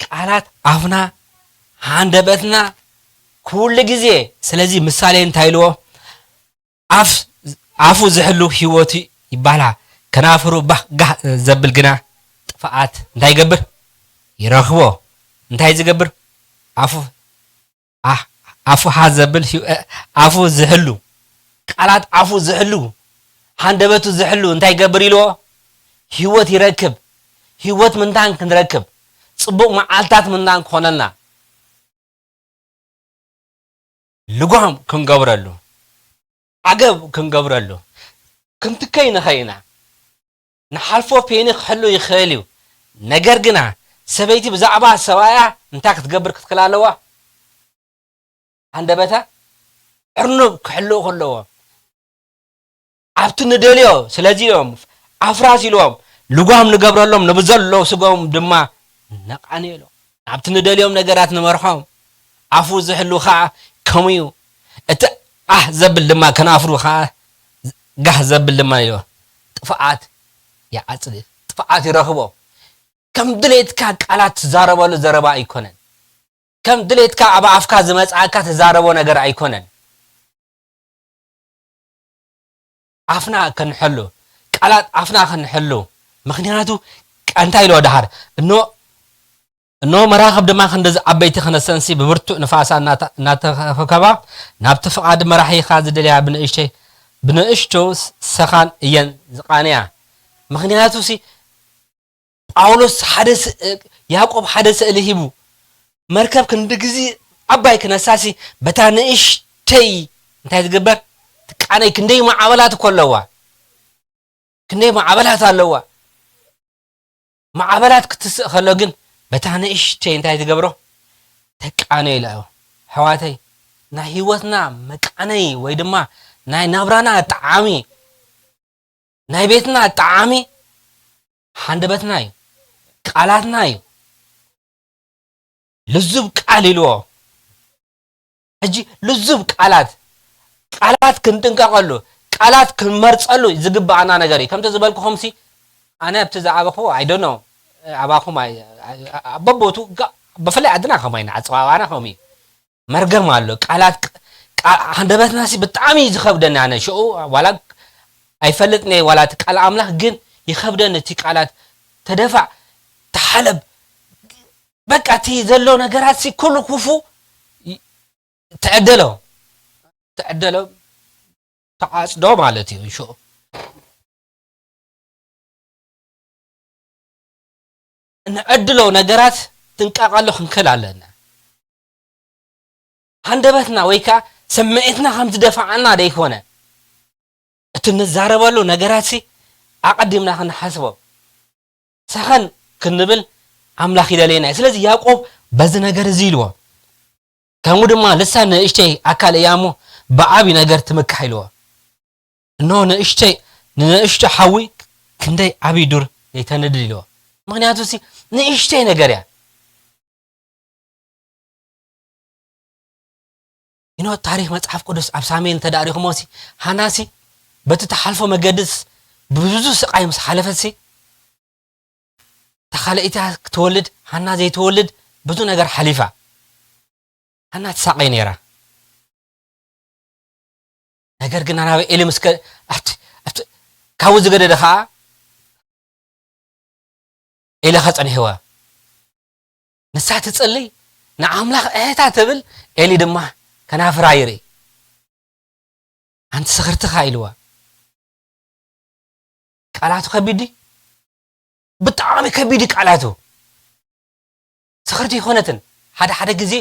ቃላት ኣፍና ሃንደበትና ኩሉ ግዜ ስለዚ ምሳሌ እንታይ ኢልዎ ኣፍ ኣፉ ዝሕሉ ህይወቱ ይባላ ከናፍሩ ባህ ጋህ ዘብል ግና ጥፍኣት እንታይ ይገብር ይረኽቦ እንታይ ዝገብር ኣፉ ኣፉ ሃ ዘብል ኣፉ ዝሕሉ ቃላት ኣፉ ዝሕሉ ሃንደበቱ ዝሕሉ እንታይ ይገብር ኢልዎ ህይወት ይረክብ ህይወት ምንታን ክንረክብ ጽቡቕ መዓልታት ምንታን ክኾነልና ልጓም ክንገብረሉ ዓገብ ክንገብረሉ ክንትከይ ንኸይና ንሓልፎ ፔኒ ክሕሉ ይኽእል እዩ ነገር ግና ሰበይቲ ብዛዕባ ሰብኣያ እንታይ ክትገብር ክትክል ኣለዋ ሃንደበታ ዕርኑብ ክሕልው ከለዎ ኣብቲ ንደልዮ ስለዚ እዮም ኣፍራስ ኢልዎም ልጓም ንገብረሎም ንብዘሎ ስጎም ድማ ነቃንየሎም ናብቲ ንደልዮም ነገራት ንመርሖም ኣፉ ዝሕሉ ከዓ ከምኡ እዩ እቲ ኣህ ዘብል ድማ ከናፍሩ ከዓ ጋህ ዘብል ድማ ኢልዎ ጥፍኣት ይዓፅድ ጥፍኣት ይረኽቦ ከም ድሌትካ ቃላት ትዛረበሉ ዘረባ ኣይኮነን ከም ድሌትካ ኣብ ኣፍካ ዝመፅኣካ ትዛረቦ ነገር ኣይኮነን ኣፍና ክንሕሉ ቃላት ኣፍና ክንሕሉ ምክንያቱ እንታይ ኢልዎ ድሓር እኖ እኖ መራኽብ ድማ ክንዲ ዓበይቲ ክነሰንሲ ብብርቱዕ ንፋሳ እናተኸከባ ናብቲ ፍቓድ መራሒኻ ዝደልያ ብንእሽተይ ብንእሽቱ ሰኻን እየን ዝቃንያ ምክንያቱ ሲ ጳውሎስ ሓደ ያዕቆብ ሓደ ስእሊ ሂቡ መርከብ ክንዲ ግዜ ዓባይ ክነሳሲ በታ ንእሽተይ እንታይ ትግበር ትቃነይ ክንደይ ማዕበላት እኮ ኣለዋ ክንደይ ማዕበላት ኣለዋ ማዕበላት ክትስእ ከሎ ግን በታ ንእሽተይ እንታይ ትገብሮ ተቃነይ ኢላ ሕዋተይ ናይ ህይወትና መቃነይ ወይ ድማ ናይ ናብራና ጣዓሚ ናይ ቤትና ጣዓሚ ሃንደበትና እዩ ቃላትና እዩ ልዙብ ቃል ኢልዎ ሕጂ ልዙብ ቃላት ቃላት ክንጥንቀቀሉ ቃላት ክንመርፀሉ ዝግበኣና ነገር እዩ ከምቲ ዝበልኩኹም ሲ ኣነ ኣብቲ ዝዓበኹ ኣይደኖ ኣባኹም በቦቱ ብፍላይ ዓድና ከምይ ንዓፅባባና ከምኡ እዩ መርገም ኣሎ ቃላት ሃንደበትና ሲ ብጣዕሚ እዩ ዝኸብደኒ ኣነ ሽኡ ዋላ ኣይፈልጥን እየ ዋላ እቲ ቃል ኣምላኽ ግን ይኸብደኒ እቲ ቃላት ተደፋዕ ተሓለብ በቃ እቲ ዘሎ ነገራት ሲ ኩሉ ኩፉ ትዕደሎ ትዕደሎ ተዓፅዶ ማለት እዩ ሽኡ እንዕድሎ ነገራት ጥንቃቐሉ ክንክል ኣለና። ሃንደበትና ወይ ከዓ ስምዒትና ከም ዝደፋዓና ደይኮነ፣ እቲ ንዛረበሉ ነገራትሲ ኣቐዲምና ክንሓስቦ፣ ሰኸን ክንብል ኣምላኽ ይደልየና እዩ። ስለዚ ያዕቆብ በዚ ነገር እዚ ኢልዎ። ከምኡ ድማ ልሳን ንእሽተይ ኣካል እያ እሞ ብዓቢ ነገር ትምካሕ ኢልዎ። እነሆ ንእሽተይ ንንእሽቶ ሓዊ ክንደይ ዓቢ ዱር ዘይተንድድ ኢልዎ። ምኽንያቱ ሲ ንእሽተይ ነገር እያ። ኖ ታሪኽ መጽሓፍ ቅዱስ ኣብ ሳሙኤል እንተ ደኣ ርኢኹሞ ሲ፣ ሃና ሲ በቲ ትሓልፎ መገድስ ብብዙ ስቓይ ምስ ሓለፈት ሲ፣ እታ ካልኣይቲ ክትወልድ፣ ሃና ዘይትወልድ ብዙ ነገር ሓሊፋ። ሃና ትሳቐይ ነይራ። ነገር ግን ናብ ኤሊ ምስ ከ-፣ ኣብቲ፣ ኣብቲ፣ ካብኡ ዝገደደ ኸኣ ኤሊ ኸጸንሕዋ። ንሳ ትጽልይ፣ ንኣምላኽ እህታ ትብል፣ ኤሊ ድማ ከናፍራ ይርኢ። ኣንቲ ስኽርቲ ኸኣ ኢልዋ። ቃላቱ ከቢድ ድዩ? ብጣዕሚ ከቢድ እዩ ቃላቱ። ስኽርቲ ኣይኮነትን። ሓደ ሓደ ግዜ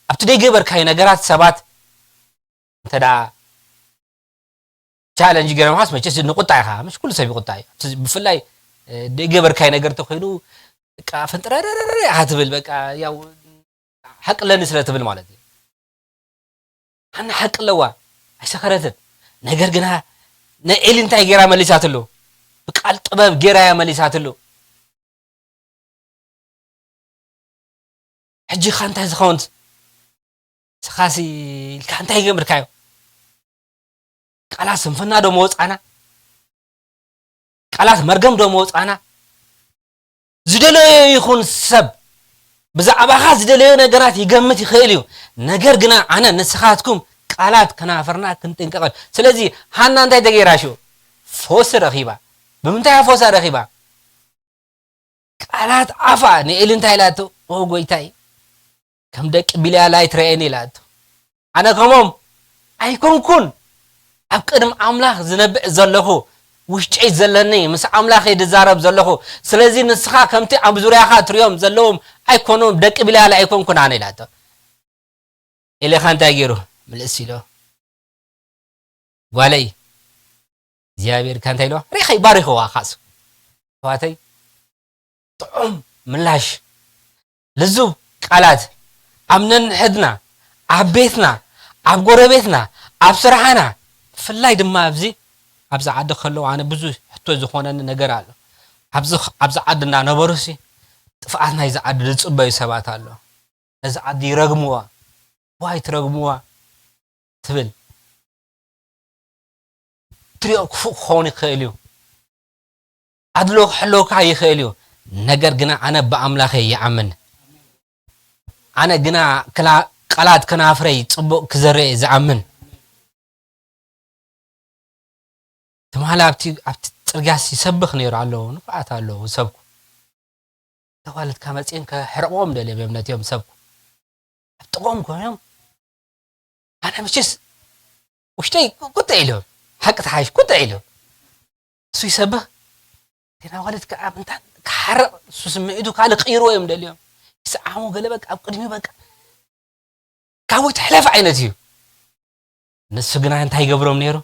ኣብቲ ዘይገበርካዮ ነገራት ሰባት እንተ ደኣ ቻለንጅ ገይሮምኻስ መቸስ ንቑጣ ኢኻ። ምሽ ኩሉ ሰብ ይቑጣ እዩ። ኣብቲ ብፍላይ፣ እ፣ ዘይገበርካዮ ነገር እንተኾይኑ በቃ ፈንጥረረረረ ኢኻ ትብል። በቃ ያው ሓቂ ኣለኒ ስለ ትብል ማለት እዩ። ሃና ሓቂ ኣለዋ፣ ኣይሰኸረትን። ነገር ግና ንኤሊ እንታይ ገይራ መሊሳትሉ? ብቃል ጥበብ ገይራ እያ መሊሳትሉ። ሕጂ ኸ እንታይ ዝኸውን? ንስኻሲ ኢልካ እንታይ ገምርካዮ? ቃላት ስንፍና ዶ መውጻና? ቃላት መርገም ዶ መውጻና? ዝደለዮ ይኹን ሰብ ብዛዕባኻ ዝደለዮ ነገራት ይገምት ይኽእል እዩ። ነገር ግና ኣነ ንስኻትኩም ቃላት ከናፍርና ክንጥንቀቐል። ስለዚ ሃና እንታይ ተገይራ ሽዑ? ፈውሲ ረኺባ። ብምንታይ እያ ፈውሳ ረኺባ? ቃላት ኣፋ ንኤሊ እንታይ ኢላቶ? "ኦ ጎይታይ፣ ከም ደቂ ቢልያ ኣይትረኤኒ" ኢላቶ። ኣነ ከምኦም ኣይኮንኩን። ኣብ ቅድሚ ኣምላኽ ዝነብዕ ዘለኹ፣ ውሽጠይ ዘለኒ፣ ምስ ኣምላኸይ ዝዛረብ ዘለኹ። ስለዚ ንስኻ ከምቲ ኣብ ዙርያኻ ትሪኦም ዘለዎም ኣይኮኑን፣ ደቂ ቢልያ ኣይኮንኩን ኣነ ኢላቶ። ኤሊ ኸ እንታይ ገይሩ? ምልስ ኢሎ፣ "ጓለይ፣ እግዚኣብሔር" ከ እንታይ ኢልዋ? ሪኸይ ባሪኽዋ ኻስ። ኣሕዋተይ፣ ጥዑም ምላሽ፣ ልዙብ ቃላት፣ ኣብ ነንሕድና፣ ኣብ ቤትና፣ ኣብ ጎረቤትና፣ ኣብ ስራሕና፣ ብፍላይ ድማ ኣብዚ፣ ኣብዚ ዓዲ ከለዉ ኣነ ብዙሕ ሕቶ ዝኾነኒ ነገር ኣሎ። ኣብዚ፣ ኣብዚ ዓዲ እናነበሩሲ ጥፍኣት ናይዚ ዓዲ ዝጽበዩ ሰባት ኣሎ። ነዚ ዓዲ ይረግምዋ። ዋይ ትረግምዋ ትብል። ትሪኦ ክፉእ ክኸውን ይኽእል እዩ። ኣድሎ ክሕልወካ ይኽእል እዩ። ነገር ግና ኣነ ብኣምላኸ ይኣምን። ኣነ ግና ክላ-፣ ቃላት ከናፍረይ ጽቡቕ ክዘርእ እየ ዝኣምን። ትማሊ ኣብቲ፣ ኣብቲ ጽርግያስ ይሰብኽ ነይሩ ኣሎ፣ ንፉዓት ኣለዉ ዝሰብኩ። ተዋለድካ መጺኤን ከሕርቕዎም ደልዮም እዮም ነቲኦም ዝሰብኩ። ኣብ ጥቕኦም ኮይኖም፣ ኣነ መቸስ ውሽጠይ ቁጥዕ ኢሎም፣ ሓቂ ተሓይሽ ቁጥዕ ኢሎም። እሱ ይሰብኽ፣ ግን ኣዋልድ ከዓ ምንታ ክሓርቕ፣ እሱ ስምዒቱ ካልእ ክቕይርዎ እዮም ደልዮም። ይስዓሙ ገለ በቃ ኣብ ቅድሚኡ በቃ ካብኡ ትሕለፍ ዓይነት እዩ። ንሱ ግና እንታይ ይገብሮም ነይሩ?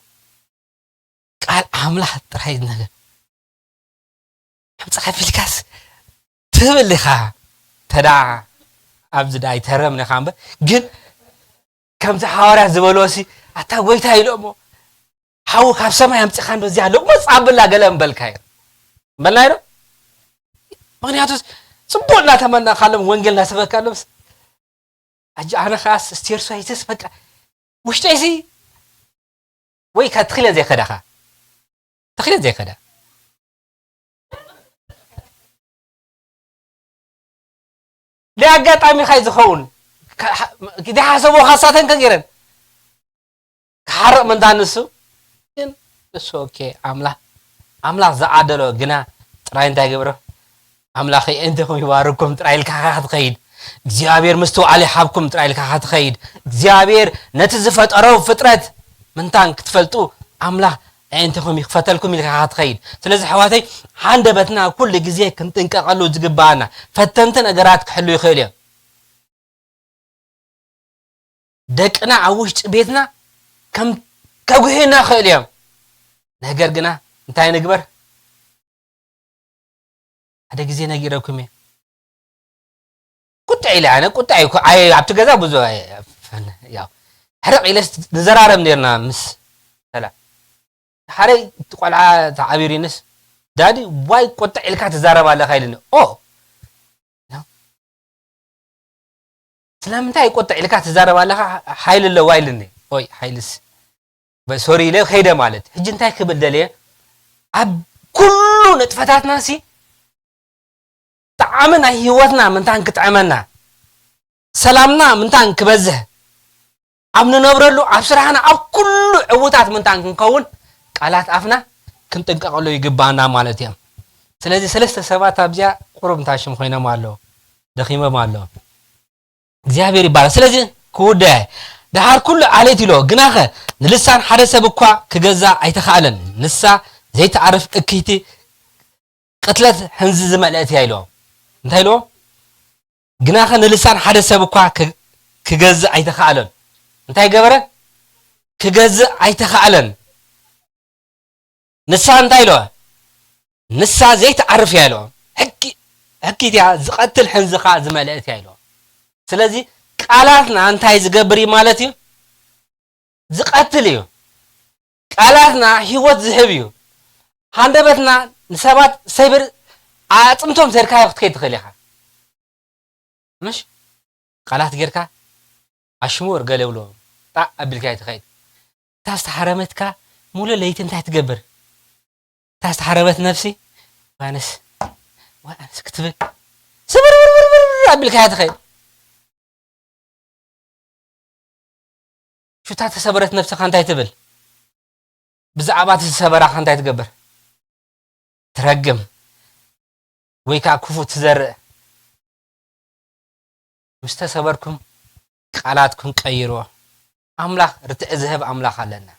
ቃል ኣምላኽ ጥራይ ነገር። ኣምጽኻ ቢልካስ ትብል ኢኻ። ተዳ ኣብዚ ዳ ኣይተረምነ ኢኻ እምበር፣ ግን ከምዚ ሃዋርያት ዝበልዎ ሲ፣ ኣታ ጎይታ ኢሎሞ፣ ሓው ካብ ሰማይ ኣምጺኻ እንዶ እዚኣ ሎቕመጽ ኣብላ ገለ እምበልካዮ። እምበልናዮ ዶ? ምኽንያቱስ ጽቡቕ እናተመናኻሎም፣ ወንጌል እናሰበካሎምስ፣ ኣጂ ኣነ ኸኣስ ስቴርሶ ሂሰስ በቃ ውሽጠይሲ ወይ ከ ትኽለን ዘይከዳኻ? ትኽለን ዘይከዳ። ለኣጋጣሚ ኻይ ዝኸውን፣ ከ-፣ ደ ሓሰቦ ኻሳተን ከገይረን ክሓርቕ ምንታ ንሱ፣ ግን እሱ ኦኬ፣ ኣምላኽ፣ ኣምላኽ ዝዓደሎ ግና ጥራይ እንታይ ገብሮ? ኣምላኸይ ኣንተኹም ይባርኩም ጥራይ ኢልካ ኻኻ ትኸይድ። እግዚኣብሔር ምስትውዓል ይሃብኩም ጥራይ ኢልካ ኻኻ ትኸይድ። እግዚኣብሔር ነቲ ዝፈጠሮ ፍጥረት ምንታን ክትፈልጡ ኣምላኽ ኣንተኹም ይኽፈተልኩም ኢልካ ኻኻ ትኸይድ። ስለዚ ኣሕዋተይ፣ ሃንደበትና ኩሉ ግዜ ክንጥንቀቐሉ ዝግባኣና፣ ፈተንቲ ነገራት ክሕሉ ይኽእል እዮም። ደቅና ኣብ ውሽጢ ቤትና ከም ከጉህዩና ይኽእሉ እዮም። ነገር ግና እንታይ ንግበር? ሓደ ግዜ ነጊረኩም እየ። ቁጥዕ ኢለ ኣነ ቁጥዕ እኮ ኣይ ኣብቲ ገዛ ብዙ ኣይ-፣ ያው ሕርቕ ኢለስ ንዘራረብ ነርና ምስ ሰላ ሓደ እቲ ቆልዓ ተዓቢሪንስ ዳዲ ዋይ ቁጥዕ ኢልካ ትዛረብ ኣለኻ ኢልኒ። ኦ ስለምንታይ ቁጥዕ ኢልካ ትዛረብ ኣለኻ? ሓይሊ ኣለዋ ኢልኒ። ኦይ ሓይልስ በ-፣ ሶሪ ኢለ ከይደ ማለት። ሕጂ እንታይ ክብል ደልየ? ኣብ ኩሉ ንጥፈታትና ሲ ጣዕሚ ናይ ህይወትና ምንታን ክጥዕመና፣ ሰላምና ምንታን ክበዝሕ፣ ኣብ ንነብረሉ፣ ኣብ ስራሕና፣ ኣብ ኩሉ ዕዉታት ምንታን ክንከውን ቃላት ኣፍና ክንጥንቀቐሉ ይግባኣና ማለት እዮም። ስለዚ ሰለስተ ሰባት ኣብዚኣ ቁሩብ እንታይ ሽም ኮይኖም ኣለዉ፣ ደኺሞም ኣለዉ። እግዚኣብሔር ይባረክ። ስለዚ ክውዳየ ደሓር ኩሉ ዓሌት ኢሎ፣ ግናኸ ንልሳን ሓደ ሰብ እኳ ክገዛ ኣይተኻእለን። ንሳ ዘይትዓርፍ እክይቲ ቅትለት ሕንዚ ዝመልአት እያ ኢሎ። እንታይ ኢሎ? ግናኸ ንልሳን ሓደ ሰብ እኳ ክ-፣ ክገዝእ ኣይተኻእለን። እንታይ ገበረ? ክገዝእ ኣይተኻእለን። ንሳ እንታይ ኢሎ? ንሳ ዘይትዓርፍ እያ ኢሎ። ሕኪ-፣ ሕኪት እያ፣ ዝቐትል ሕንዚ ኸኣ ዝመልአት እያ ኢሎ። ስለዚ ቃላትና እንታይ ዝገብር እዩ ማለት እዩ? ዝቐትል እዩ። ቃላትና ህይወት ዝህብ እዩ። ሃንደበትና ንሰባት ሰይብር ኣጽምቶም ሰድካዮ ክትከይድ ትኽእል ኢኻ። ምሽ? ቃላት ጌርካ ኣሽሙር ገለ ብሎ ጣዕ ኣቢልካ ትኸይድ። እታ ዝተሓረመትካ ሙሉ ለይቲ እንታይ ትገብር? እታ ዝተሓረመት ነፍሲ ዋንስ፣ ዋንስ ክትብል ስብርብርብርብር ኣቢልካ ትኸይድ። ሽታ ተሰበረት ነፍስኻ እንታይ ትብል? ብዛዕባ እቲ ዝሰበራኻ እንታይ ትገብር? ትረግም ወይ ከዓ ክፉእ ትዘርእ። ምስ ተሰበርኩም ቃላትኩም ቀይርዎ። ኣምላኽ ርትዒ ዝህብ ኣምላኽ ኣለና።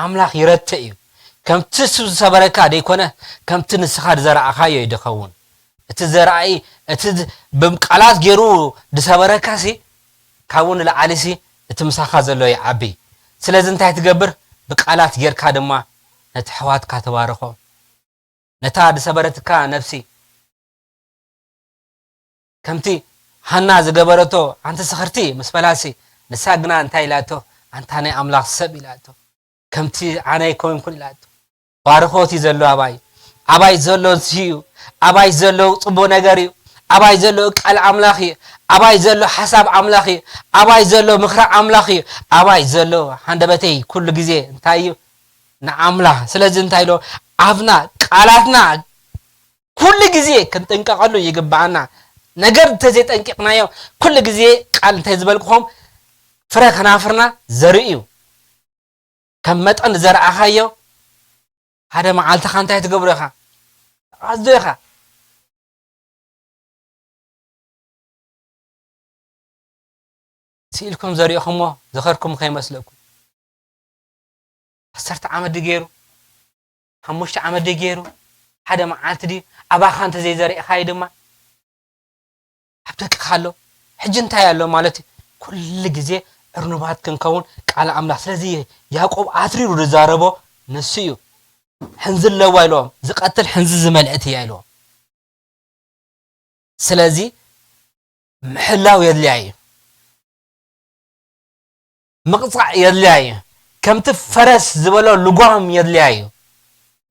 ኣምላኽ ይረትዕ እዩ። ከምቲ እሱ ዝሰበረካ ደይኮነ፣ ከምቲ ንስኻ ዝዘራእኻዮ እዩ ዝኸውን። እቲ ዘራኢ፣ እቲ ዝ-፣ ብቃላት ገይሩ ዝሰበረካሲ፣ ካብኡ ንላዕሊሲ እቲ ምሳኻ ዘሎ ይዓቢ። ስለዚ እንታይ ትገብር? ብቃላት ጌርካ ድማ ነቲ ኣሕዋትካ ተባርኾ። ነታ ዝሰበረትካ ነፍሲ፣ ከምቲ ሃና ዝገበረቶ፣ "ኣንቲ ስኽርቲ" ምስ በላሲ፣ ንሳ ግና እንታይ ኢላቶ? "ኣንታ ናይ ኣምላኽ ሰብ" ኢላቶ። "ከምቲ ኣነ ኣይኮንኩን" ኢላቶ። ባርኾት እዩ ዘሎ ኣባይ። ኣባይ ዘሎ ንሱ እዩ። ኣባይ ዘሎ ጽቡቕ ነገር እዩ። ኣባይ ዘሎ ቃል ኣምላኽ እዩ። ኣባይ ዘሎ ሓሳብ ኣምላኽ እዩ። ኣባይ ዘሎ ምኽሪ ኣምላኽ እዩ። ኣባይ ዘሎ ሃንደበተይ ኩሉ ግዜ እንታይ እዩ? ንኣምላኽ። ስለዚ እንታይ ኢሎ? ኣፍና፣ ቃላትና ኩሉ ግዜ ክንጥንቀቐሉ ይግብኣና። ነገር እንተዘይጠንቂቕናዮ፣ ኩሉ ግዜ ቃል እንተዝበልኩኹም፣ ፍረ ከናፍርና ዘርኢ እዩ። ከም መጠን ዝዘርኣኻዮ፣ ሓደ መዓልትኻ እንታይ ትገብሮ ኢኻ? ትዓዞ ኢኻ። ስኢልኩም ዘሪእኹሞ ዝኸድኩም ከይመስለኩም። ዓሰርተ ዓመት ድዩ ገይሩ? ሓሙሽተ ዓመት ድዩ ገይሩ? ሓደ መዓልቲ ድዩ? ኣባኻ እንተዘይዘሪእኻዮ ድማ ኣብ ደቅኻ ኣሎ። ሕጂ እንታይ ኣሎ ማለት እዩ? ኩሉ ግዜ ዕርኑባት ክንከውን ቃል ኣምላኽ። ስለዚ ያዕቆብ ኣትሪሩ ዝዛረቦ ንሱ እዩ። ሕንዚ ኣለዋ ኢልዎም፣ ዝቐትል ሕንዚ ዝመልአት እያ ኢልዎም። ስለዚ ምሕላው የድልያ እዩ። ምቕጻዕ የድልያ እዩ። ከምቲ ፈረስ ዝበሎ ልጓም የድልያ እዩ።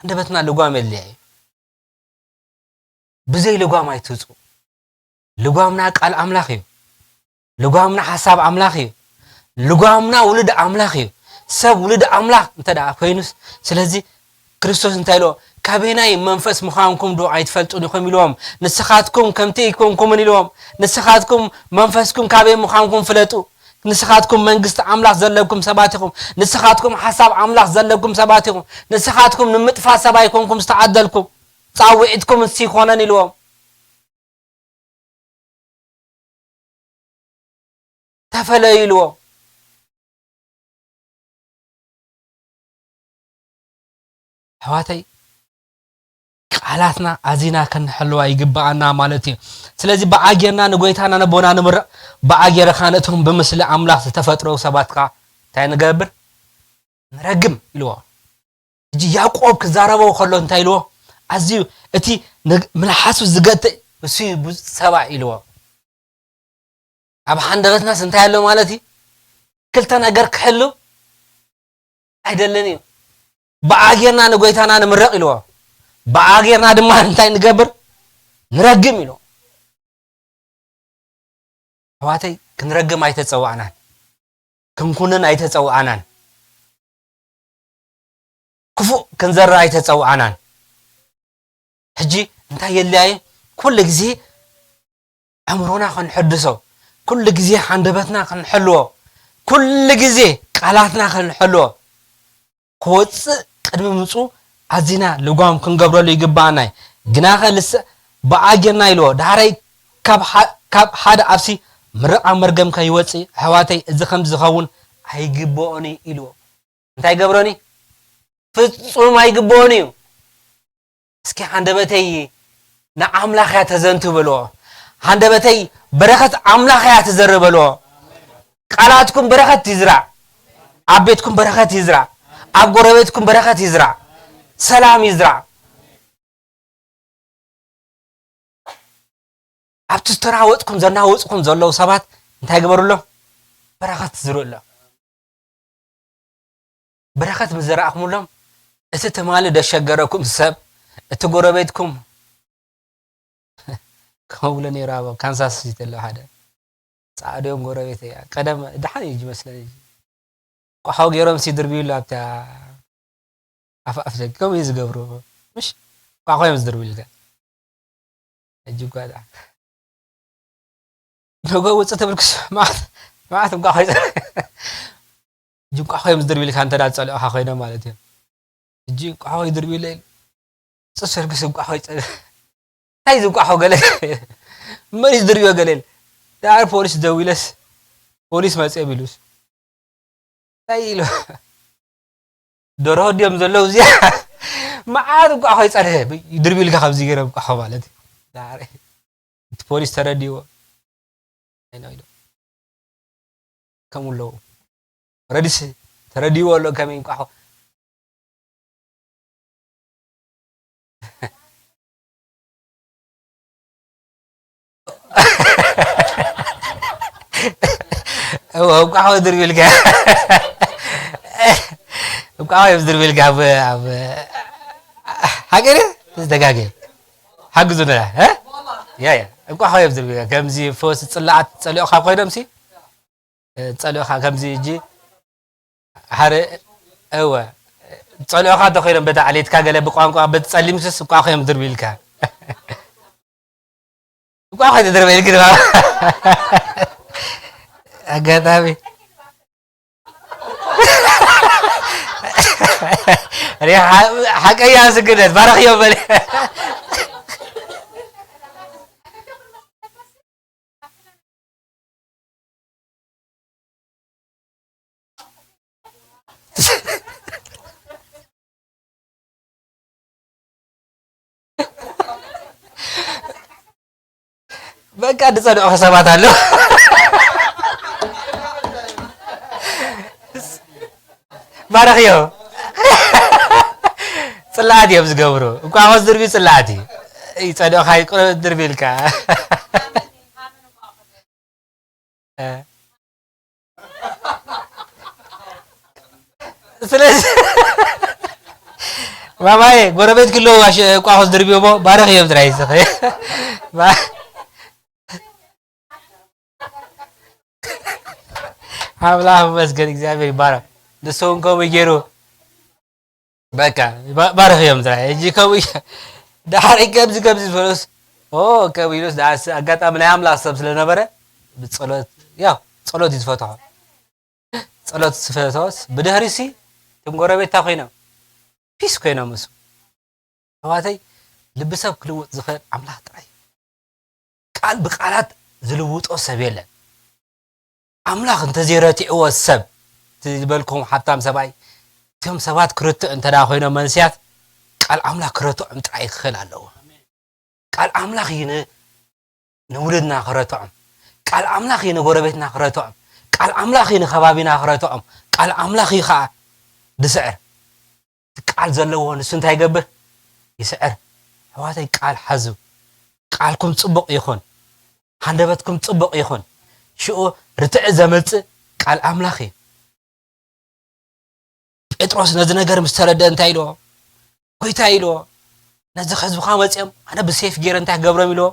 ኣንደበትና ልጓም የድልያ እዩ። ብዘይ ልጓም ኣይትውጹ። ልጓምና ቃል ኣምላኽ እዩ። ልጓምና ሓሳብ ኣምላኽ እዩ። ልጓምና ውሉድ ኣምላኽ እዩ። ሰብ ውሉድ ኣምላኽ እንተ ደኣ ኮይኑስ፣ ስለዚ ክርስቶስ እንታይ ኢልዎ? "ካበየናይ መንፈስ ምዃንኩም ዶ ኣይትፈልጡን ኢኹም?" ኢልዎም። "ንስኻትኩም ከምቲ ኣይኮንኩምን" ኢልዎም። "ንስኻትኩም መንፈስኩም ካበይ ምዃንኩም ፍለጡ። ንስኻትኩም መንግስቲ ኣምላኽ ዘለኩም ሰባት ኢኹም። ንስኻትኩም ሓሳብ ኣምላኽ ዘለኩም ሰባት ኢኹም። ንስኻትኩም ንምጥፋእ ሰብ ኣይኮንኩም ዝተዓደልኩም። ጻውዒትኩም ንሱ ይኮነን" ኢልዎም። "ተፈለዩ" ኢልዎ። ኣሕዋተይ፣ ቃላትና ኣዚና ክንሕልዋ ይግብኣና ማለት እዩ። ስለዚ ብኣጌርና ንጎይታና ነቦና ንምረቕ፣ ብኣጌርኻ ነቶም ብምስሊ ኣምላኽ ዝተፈጥሩ ሰባት ከኣ እንታይ ንገብር? ንረግም ኢልዎ። ሕጂ ያዕቆብ ክዛረቦ ከሎ እንታይ ኢልዎ? ኣዝዩ እቲ ንግ-፣ መልሓሱ ዝገትእ እሱ እዩ ብፁዕ ሰብኣይ ኢልዎ። ኣብ ሃንደበትናስ እንታይ ኣሎ ማለት እዩ? ክልተ ነገር ክሕሉ ኣይደልን እዩ። ብኣጌርና ንጎይታና ንምረቕ ኢልዎ። ብኣጌርና ድማ እንታይ ንገብር? ንረግም ኢልዎ። ኣሕዋተይ፣ ክንረግም ኣይተጸዋዕናን። ክንኩንን ኣይተጸውዓናን። ክፉእ ክንዘርእ ኣይተጸውዓናን። ሕጂ እንታይ የድልያ እዩ? ኩሉ ግዜ ኣእምሮና ክንሕድሶ፣ ኩሉ ግዜ ሃንደበትና ክንሕልዎ፣ ኩሉ ግዜ ቃላትና ክንሕልዎ፣ ክወጽእ ቅድሚ ምጹ ኣዚና ልጓም ክንገብረሉ ይግባኣና እዩ። ግናኸ ልስዕ ብኣ ጌርና ኢልዎ። ዳሕራይ ካብ ሓ-፣ ካብ ሓደ ኣብሲ ምርቓ መርገም ከይወጽእ፣ ኣሕዋተይ፣ እዚ ከም ዝኸውን ኣይግብኦን እዩ ኢልዎ። እንታይ ገብሮን እዩ? ፍጹም ኣይግብኦን እዩ። እስኪ ሃንደበተይ ንኣምላኽ እያ ተዘንቱ በልዎ። ሃንደበተይ በረኸት ኣምላኽ እያ ትዘርእ በልዎ። ቃላትኩም በረኸት ይዝራእ። ኣብ ቤትኩም በረኸት ይዝራእ። ኣብ ጎረቤትኩም በረኸት ይዝራእ። ሰላም ይዝራእ። ኣብቲ ዝተናወጽኩም፣ ዘናወጽኩም ዘለዉ ሰባት እንታይ ግበሩሎም? በረኸት ዝርኡሎም። በረኸት ምስ ዘራእኹምሎም፣ እቲ ትማሊ ደሸገረኩም ሰብ፣ እቲ ጎረቤትኩም፣ ከምኡ ብሎ ነይሩ። ኣብ ካንሳስ ሲቲ ኣሎ ሓደ ጻዕዳ ኦም ጎረቤት እያ። ቀደም ደሓን እዩ ዝመስለኒ። ቋሓው ገይሮም ሲ ድርብዩሉ ኣብታ ኣፍ፣ ኣፍ ደገ ከምኡ እዩ ዝገብሩ። ምሽ? ቋሓው እዮም ዝድርብዩልካ። ሕጂ እኳ ደኣ። ሎጎ ውጽእ ተብልኩስ መዓት፣ መዓት እንቋ ኮይጸ-፣ ሕጂ እንቋ ኮይም ዝድርብዩልካ እንተ ደኣ ዝጸልኦኻ ኮይኖም ማለት እዮም። ሕጂ እንቋ ኮይ ድርብዩለይ ኢሉ። ጽሰልክስ እንቋ ኮይጸ-፣ እንታይ እዚ እንቋ ኮ ገለ? መን እዩ ዝድርብዮ ገለ ኢሉ። ደሓር ፖሊስ ደዊለስ፣ ፖሊስ መጽኦም ኢሉስ። እንታይ ኢሉ? ደርሆ ድዮም ዘለዉ እዚኣ? መዓት እንቋ ኮይጸ-፣ ይድርብዩልካ ከምዚ ገይሮም እንቋ ኮ ማለት እዩ። ደሓር እቲ ፖሊስ ተረዲዎ። ኣይና ኢሉ። ከምኡ ኣለዉ። ረዲስ ተረዲዎ ኣሎ ከመይ እንቋ ኮ። እወ፣ እንቋ ኮ ድርብዩልካ። እንቋ ኮ እዮም ዝድርብዩልካ ኣብ፣ ኣብ ሓቂ ድዩ? ዝተጋገየ። ሓግዙና፣ እ? ያ፣ ያ። እንቋ ኮ እዮም ዝድርብዩልካ። ከምዚ ፈወሲ ጽላኣት ጸሊኦኻ ኮይኖምሲ፣ እ፣ ጸሊኦኻ ከምዚ ሕጂ፣ ሓደ፣ እወ፣ ጸሊኦኻ እንተኾይኖም በቲ ዓሌትካ ገለ ብቋንቋ በቲ ጸሊምስስ እንቋ ኮ እዮም ዝድርብዩልካ። እንቋ ኮ ተደርበ ኢልክ ድማ። ኣጋጣሚ። እኔ ሓ-፣ ሓቀኛ ስግደት፣ ባረኽዮ በል። በቃ፣ ዝጸልኦኸ ሰባት ኣለዉ። ባረኽዮ። ጽላኣት እዮም ዝገብሩ። እንቋ ኮ ዝድርቢ ጽላኣት እዩ። ይጸልኦኻ ይቅረ ድርቢ ኢልካ። እ። ስለዚ ማማዬ፣ ጎረቤት ክለዉ ኣሽ-፣ እንቋ ኮ ዝድርብዮ እሞ፣ ባረኽ እዮም ጥራይ ዝኸ-፣ ባ-፣ ኣምላኽ ይመስገን፣ እግዚኣብሔር ይባረኽ። ንሱ እውን ከምኡ ገይሩ በቃ፣ ባ-፣ ባርኽ እዮም ጥራይ። ሕጂ ከምኡ እዩ። ደሓር ከምዚ፣ ከምዚ ዝበሎስ፣ ኦ፣ ከምኡ ኢሉስ፣ ደኣ ስ-፣ ኣጋጣሚ ናይ ኣምላኽ ሰብ ስለ ነበረ፣ ብጸሎት፣ ያው፣ ጸሎት እዩ ዝፈትሖ። ጸሎት ዝፈትሖስ፣ ብድሕሪሲ፣ እቶም ጎረቤት እንታይ ኮይኖም? ፒስ ኮይኖም፣ እሱ። ኣሕዋተይ፣ ልቢ ሰብ ክልውጥ ዝኽእል ኣምላኽ ጥራይ እዩ። ቃል ብቃላት ዝልውጦ ሰብ የለን። ኣምላኽ እንተዘይረቲዕዎ ሰብ፣ እቲ ዝበልኩም ሃብታም ሰብኣይ፣ እቶም ሰባት ክርትዕ እንተ ደኣ ኮይኖም መንስያት፣ ቃል ኣምላኽ ክረትዖም ጥራይ ክኽእል ኣለዎ። ቃል ኣምላኽ እዩ ን-፣ ንውሉድና ክረትዖም። ቃል ኣምላኽ እዩ ንጎረቤትና ክረትዖም። ቃል ኣምላኽ እዩ ንከባቢና ክረትዖም። ቃል ኣምላኽ እዩ ኸኣ ዝስዕር። እቲ ቃል ዘለዎ ንሱ እንታይ ይገብር? ይስዕር። ኣሕዋተይ፣ ቃል ሓዙ። ቃልኩም ጽቡቕ ይኹን። ሃንደበትኩም ጽቡቕ ይኹን። ሽኡ ርትዒ ዘምጽእ ቃል ኣምላኽ እዩ። ጴጥሮስ ነዚ ነገር ምስ ተረድአ እንታይ ኢልዎ? "ጎይታ" ኢልዎ፣ "ነዚ ከህዝብኻ መጺኦም ኣነ ብሴፍ ገይረ እንታይ ክገብሮም?" ኢልዎ።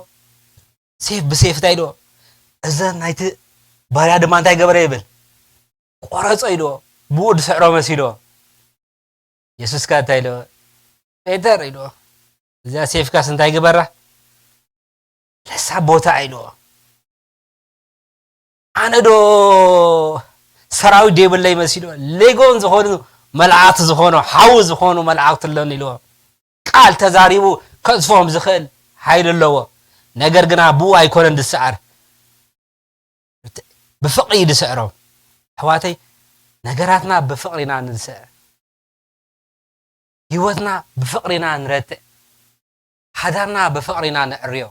ሴፍ ብሴፍ እንታይ ኢልዎ? እዘን ናይቲ ባርያ ድማ እንታይ ገበረ ይብል? ቆረጾ ኢልዎ፣ ብኡ ዝስዕሮ መሲልዎ። የሱስ ከኣ እንታይ ኢልዎ? ፔተር ኢልዎ፣ እዚኣ ሴፍካስ እንታይ ግበራ? ለሳ ቦታ ኢልዎ። ኣነ ዶ ሰራዊት ዘይብለይ መሲልዎ? ሌጎን ዝኾኑ መላእኽቲ ዝኾኑ፣ ሓዊ ዝኾኑ መላእኽቲ ኣለኒ ኢልዎ። ቃል ተዛሪቡ ከጥፍኦም ዝኽእል ሓይሊ ኣለዎ። ነገር ግና ብኡ ኣይኮነን ዝሰዓር። ብፍቕሪ እዩ ዝስዕሮም። ኣሕዋተይ፣ ነገራትና ብፍቕሪ ኢና ንስዕር። ህይወትና ብፍቕሪ ኢና ንረትዕ። ሓዳርና ብፍቕሪ ኢና ነዕርዮ።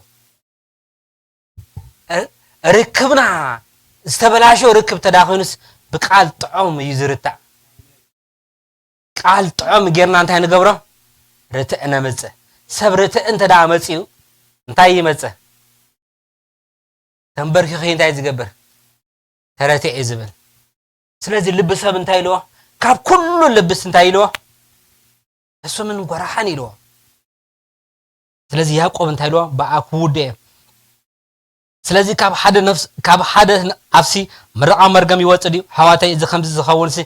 ር-፣ ርክብና ዝተበላሸወ ርክብ ተዳኺኑስ ብቃል ጥዑም እዩ ዝርታዕ። ቃል ጥዑም ጌርና እንታይ ንገብሮ? ርትዕ ነምጽእ። ሰብ ርትዕ እንተ ደኣ መጺኡ እንታይ ይመጽእ? ተንበርኪኺ እንታይ ዝገብር? ተረትዕ እዩ ዝብል። ስለዚ ልቢ ሰብ እንታይ ኢልዎ? ካብ ኩሉ ልብስ እንታይ ኢልዎ? ሕሱምን ጎራሓን ኢልዎ። ስለዚ ያዕቆብ እንታይ ኢልዎ? ብኣ ክውደ እየ። ስለዚ ካብ ሓደ ነፍስ፣ ካብ ሓደ ኣፍሲ ምርቓ መርገም ይወጽእ ድዩ? ኣሕዋተይ፣ እዚ ከምዚ ዝኸውንሲ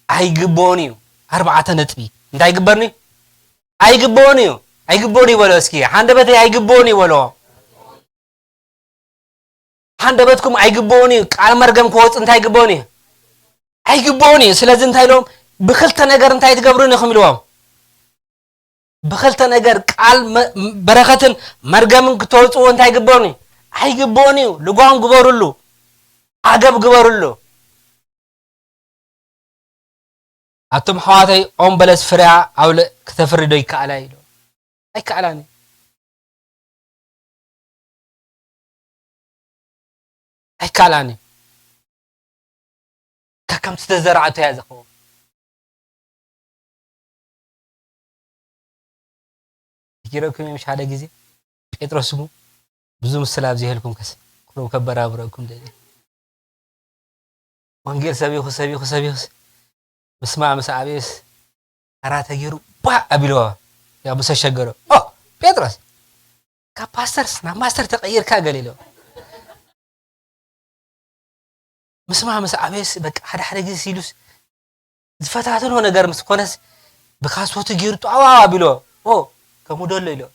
ኣይግብኦን እዩ። ኣርባዕተ ነጥቢ። እንታይ ይግበርኒ? ኣይግብኦን እዩ። ኣይግብኦን እዩ በሎ እስኪ። ሓንደበተይ ኣይግብኦን እዩ በሎ። ሓንደበትኩም ኣይግብኦን እዩ። ቃል መርገም ክወጽእ እንታይ ይግብኦን እዩ? ኣይግብኦን እዩ። ስለዚ እንታይ ኢሎም? ብኽልተ ነገር እንታይ ትገብሩን ኢኹም ኢልዎም። ብኽልተ ነገር ቃል መ-፣ በረኸትን መርገምን ክተውጽእዎ እንታይ ይግበሩን እዩ? ኣይግብኦን እዩ። ልጓም ግበሩሉ። ዓገብ ግበሩሉ። ኣቱም ኣሕዋተይ፣ ኦም በለስ ፍሬኣ ኣውልዕ ክተፍሪ ዶ ይከኣላ ኢሉ። ኣይከኣላን እዩ። ኣይከኣላን እዩ። ከከምቲ ዝተዘራዕቶ እያ ዝኸውን። ነጊረኩም እዮም ሓደ ግዜ ጴጥሮስ እሞ ብዙ ምስላ ኣብዚሀልኩም ከስ ክሩብ ከበራብረኩም ደልየ። ወንጌል ሰቢኹ፣ ሰቢኹ፣ ሰቢኹስ ምስማዕ ምስ ኣበየስ ተራ ተገይሩ ቧዕ ኣቢልዎ። ያው ምስ ኣሸገሮ፣ "ኦ፣ ጴጥሮስ፣ ካብ ፓስተርስ ናብ ማስተር ተቐይርካ?" ገለ ኢልዎ። ምስማዕ ምስ ኣበየስ በቃ ሓደ ሓደ ግዜ ኢሉስ ዝፈታተኖ ነገር ምስ ኮነስ ብካስወቱ ገይሩ ጧዋ ኣቢልዎ። "ኦ፣ ከምኡ ደሎ?" ኢልዎ።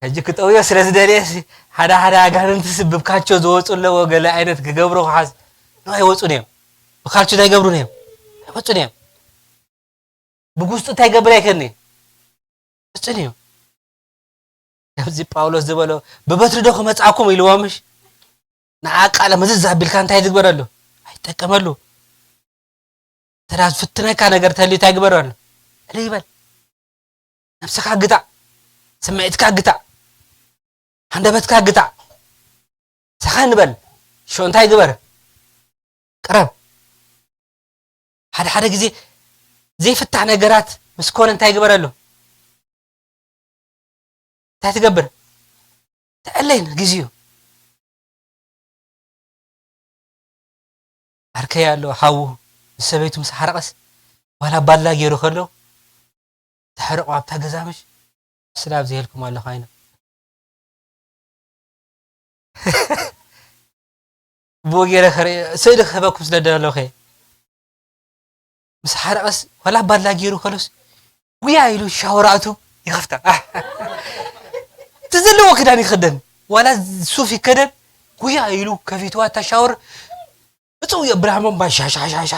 ሕጂ ክጠውዮ ስለ ዝደልየ፣ ሓደ ሓደ ኣጋንንትስ ብካልቾ ዝወፁ ኣለዎ፣ ገለ ዓይነት ክገብሩ ክሓዝ። ኖ፣ ኣይወፁን እዮም። ብካልቾ እንታይ ይገብሩን እዮም? ኣይወፁን እዮም። ብጉስጡ እንታይ ይገብር ኣይከኒ? ወፅን እዩ። ከምዚ ጳውሎስ ዝበሎ፣ "ብበትሪ ዶ ክመፅኣኩም?" ኢልዎ ምሽ? ንዓ ቃለ መዝዝ ኣቢልካ እንታይ ትግበረሉ? ኣይትጠቀመሉ። እንተ ደኣ ዝፍትነካ ነገር ተልዩ እንታይ ግበረሉ? እልይ በል። ነብስኻ ግታእ። ስምዒትካ ግታእ። ሃንደበትካ ግታእ። ሰኸን በል። ሾ እንታይ ግበር? ቅረብ። ሓደ ሓደ ግዜ ዘይፍታሕ ነገራት ምስ ኮነ እንታይ ግበረሉ? እንታይ ትገብር? ተዕለይን ግዜኡ። ዓርከይ ኣሎ ሓዉ፣ ምስ ሰበይቱ ምስ ሓረቐስ፣ ዋላ ባድላ ገይሩ ከሎ፣ ተሕርቆ ኣብታ ገዛ ምሽ፣ ስላብ ዝሄልኩም ኣለኹ ኣይነ። ብኡ ገይረ ክርኢ፣ ስእሊ ክህበኩም ስለ ደለኹ እየ። ምስ ሓረቐስ፣ ዋላ ባድላ ገይሩ ከሎስ፣ ጉያ ኢሉ ሻወር ኣእቱ ይኸፍታ። እቲ ዘለዎ ክዳን ይኽደን፣ ዋላ ሱፍ ይከደን፣ ጉያ ኢሉ ከፊትዋ እታ ሻወር፣ እጽው የብላ እሞ እምባ ሻ፣ ሻ፣ ሻ።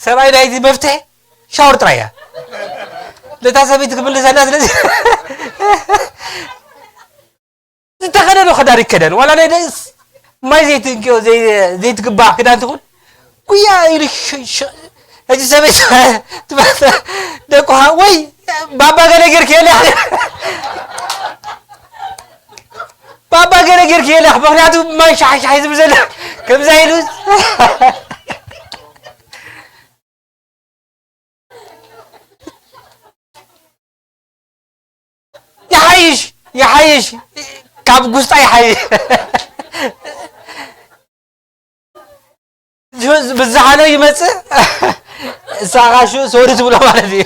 ሰብኣይ ናይቲ መፍትሒ ሻወር ጥራይ እያ። ነታ ሰበይቲ ክምልሰላ፣ ስለዚ ዝተኸደኖ ክዳን ይከደን። ዋላ ናይ ደስ ማይ ዘይትንክዮ፣ ዘይ-፣ ዘይትግባእ ክዳን ትኹን። ጉያ ኢሉ ሽ-፣ ሽ-፣ ሕጂ ሰበይቲ ደቁ ወይ ባባ ገለ ጌርክ የለ። ባባ ገለ ጌርክ የለ። ምኽንያቱ ማይ ሻሕ ሻሕ ዝብል ዘሎ። ከምዛ ኢሉ ይሓይሽ፣ ይሓይሽ፣ ካብ ጉስጣ ይሓይሽ። ብዝሓሎ ይመጽእ፣ እሳ ኻሹ ሶሪ ትብሎ ማለት እዩ።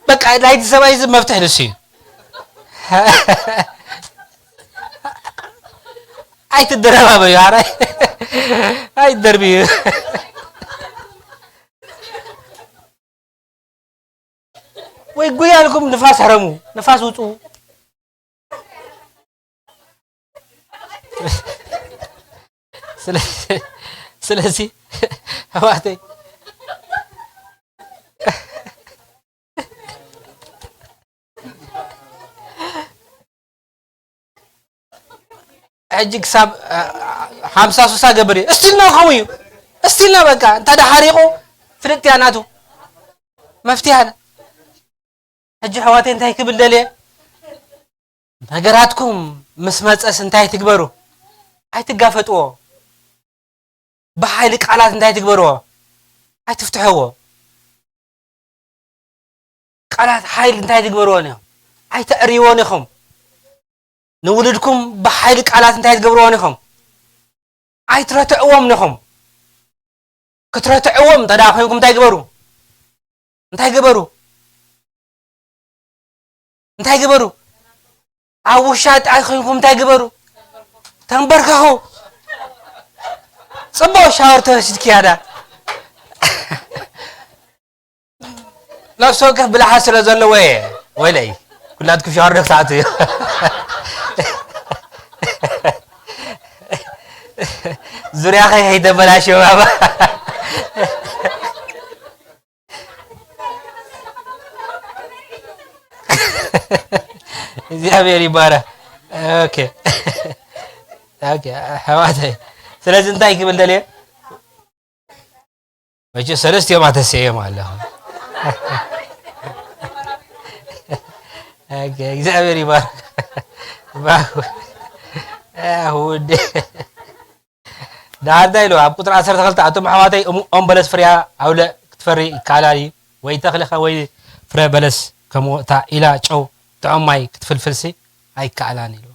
በቃ ናይቲ ሰብኣይ እዚ መፍትሒ ንሱ እዩ። ኣይትደረባበዩ፣ ኣራይ ኣይትደርብዩ። ወይ ጉይ ኣልኩም፣ ንፋስ ሕረሙ፣ ንፋስ ውፁ። ስለ-፣ ስለዚ ኣሕዋተይ፣ ሕጂ ክሳብ፣ እ፣ ሓምሳ ሱሳ ገብር እዩ። እስቲልና ክኸውን እዩ። እስቲልና በቃ፣ እንታ ደሓሪቑ ፍልጥቲ እያ ናቱ። መፍትሒ ኣለ። ሕጂ ኣሕዋተይ እንታይ ክብል ደልየ? ነገራትኩም ምስ መጸስ እንታይ ትግበሩ? ኣይትጋፈጥዎ። ብሓይሊ ቃላት እንታይ ትግበርዎ? ኣይትፍትሕዎ። ቃላት ሓይሊ እንታይ ትግበርዎን እዮም? ኣይተዕርይዎን ኢኹም። ንውሉድኩም ብሓይሊ ቃላት እንታይ ትገብርዎን ኢኹም? ኣይትረትዕዎም ኢኹም። ክትረትዕዎም እንተ ደኣ ኮይንኩም እንታይ ግበሩ? እንታይ ግበሩ? እንታይ ግበሩ? ኣብ ውሻጠ ኣይኮንኩም እንታይ ግበሩ? ተንበርከኹ። ጽቡቕ ሻወር ተወሲድኪ ያዳ። ነፍሲ ወከፍ ብልሓት ስለ ዘለዎ እየ። ወይለይ፣ ኩላትኩም ሻወር ዶ ክትኣትዉ እዩ? ዙርያኸ ከይተበላሸወ ባባ። እግዚኣብሔር ይባረክ። ኦኬ። ኦኬ፣ ኣሕዋተይ። ስለዚ እንታይ ክብል ደልየ? መቸ ሰለስቲኦም ኣተሰዮም ኣለኹ። ኦኬ፣ እግዚኣብሔር ይባርክ። ባሁ። ኣሁ፣ ውዴ። ደሓር እንታይ ኢሉ? ኣብ ቁጽሪ ዓሰርተ ክልተ፣ "ኣቱም ኣሕዋተይ፣ እም-፣ ኦም በለስ ፍርያ ኣውለዕ ክትፈሪ ይከኣላል እዩ፣ ወይ ተኽልኸ ወይ ፍረ በለስ ከምኡ እታ ኢላ ጨው ጥዑም ማይ ክትፍልፍልሲ ኣይከኣላን" ኢሉ።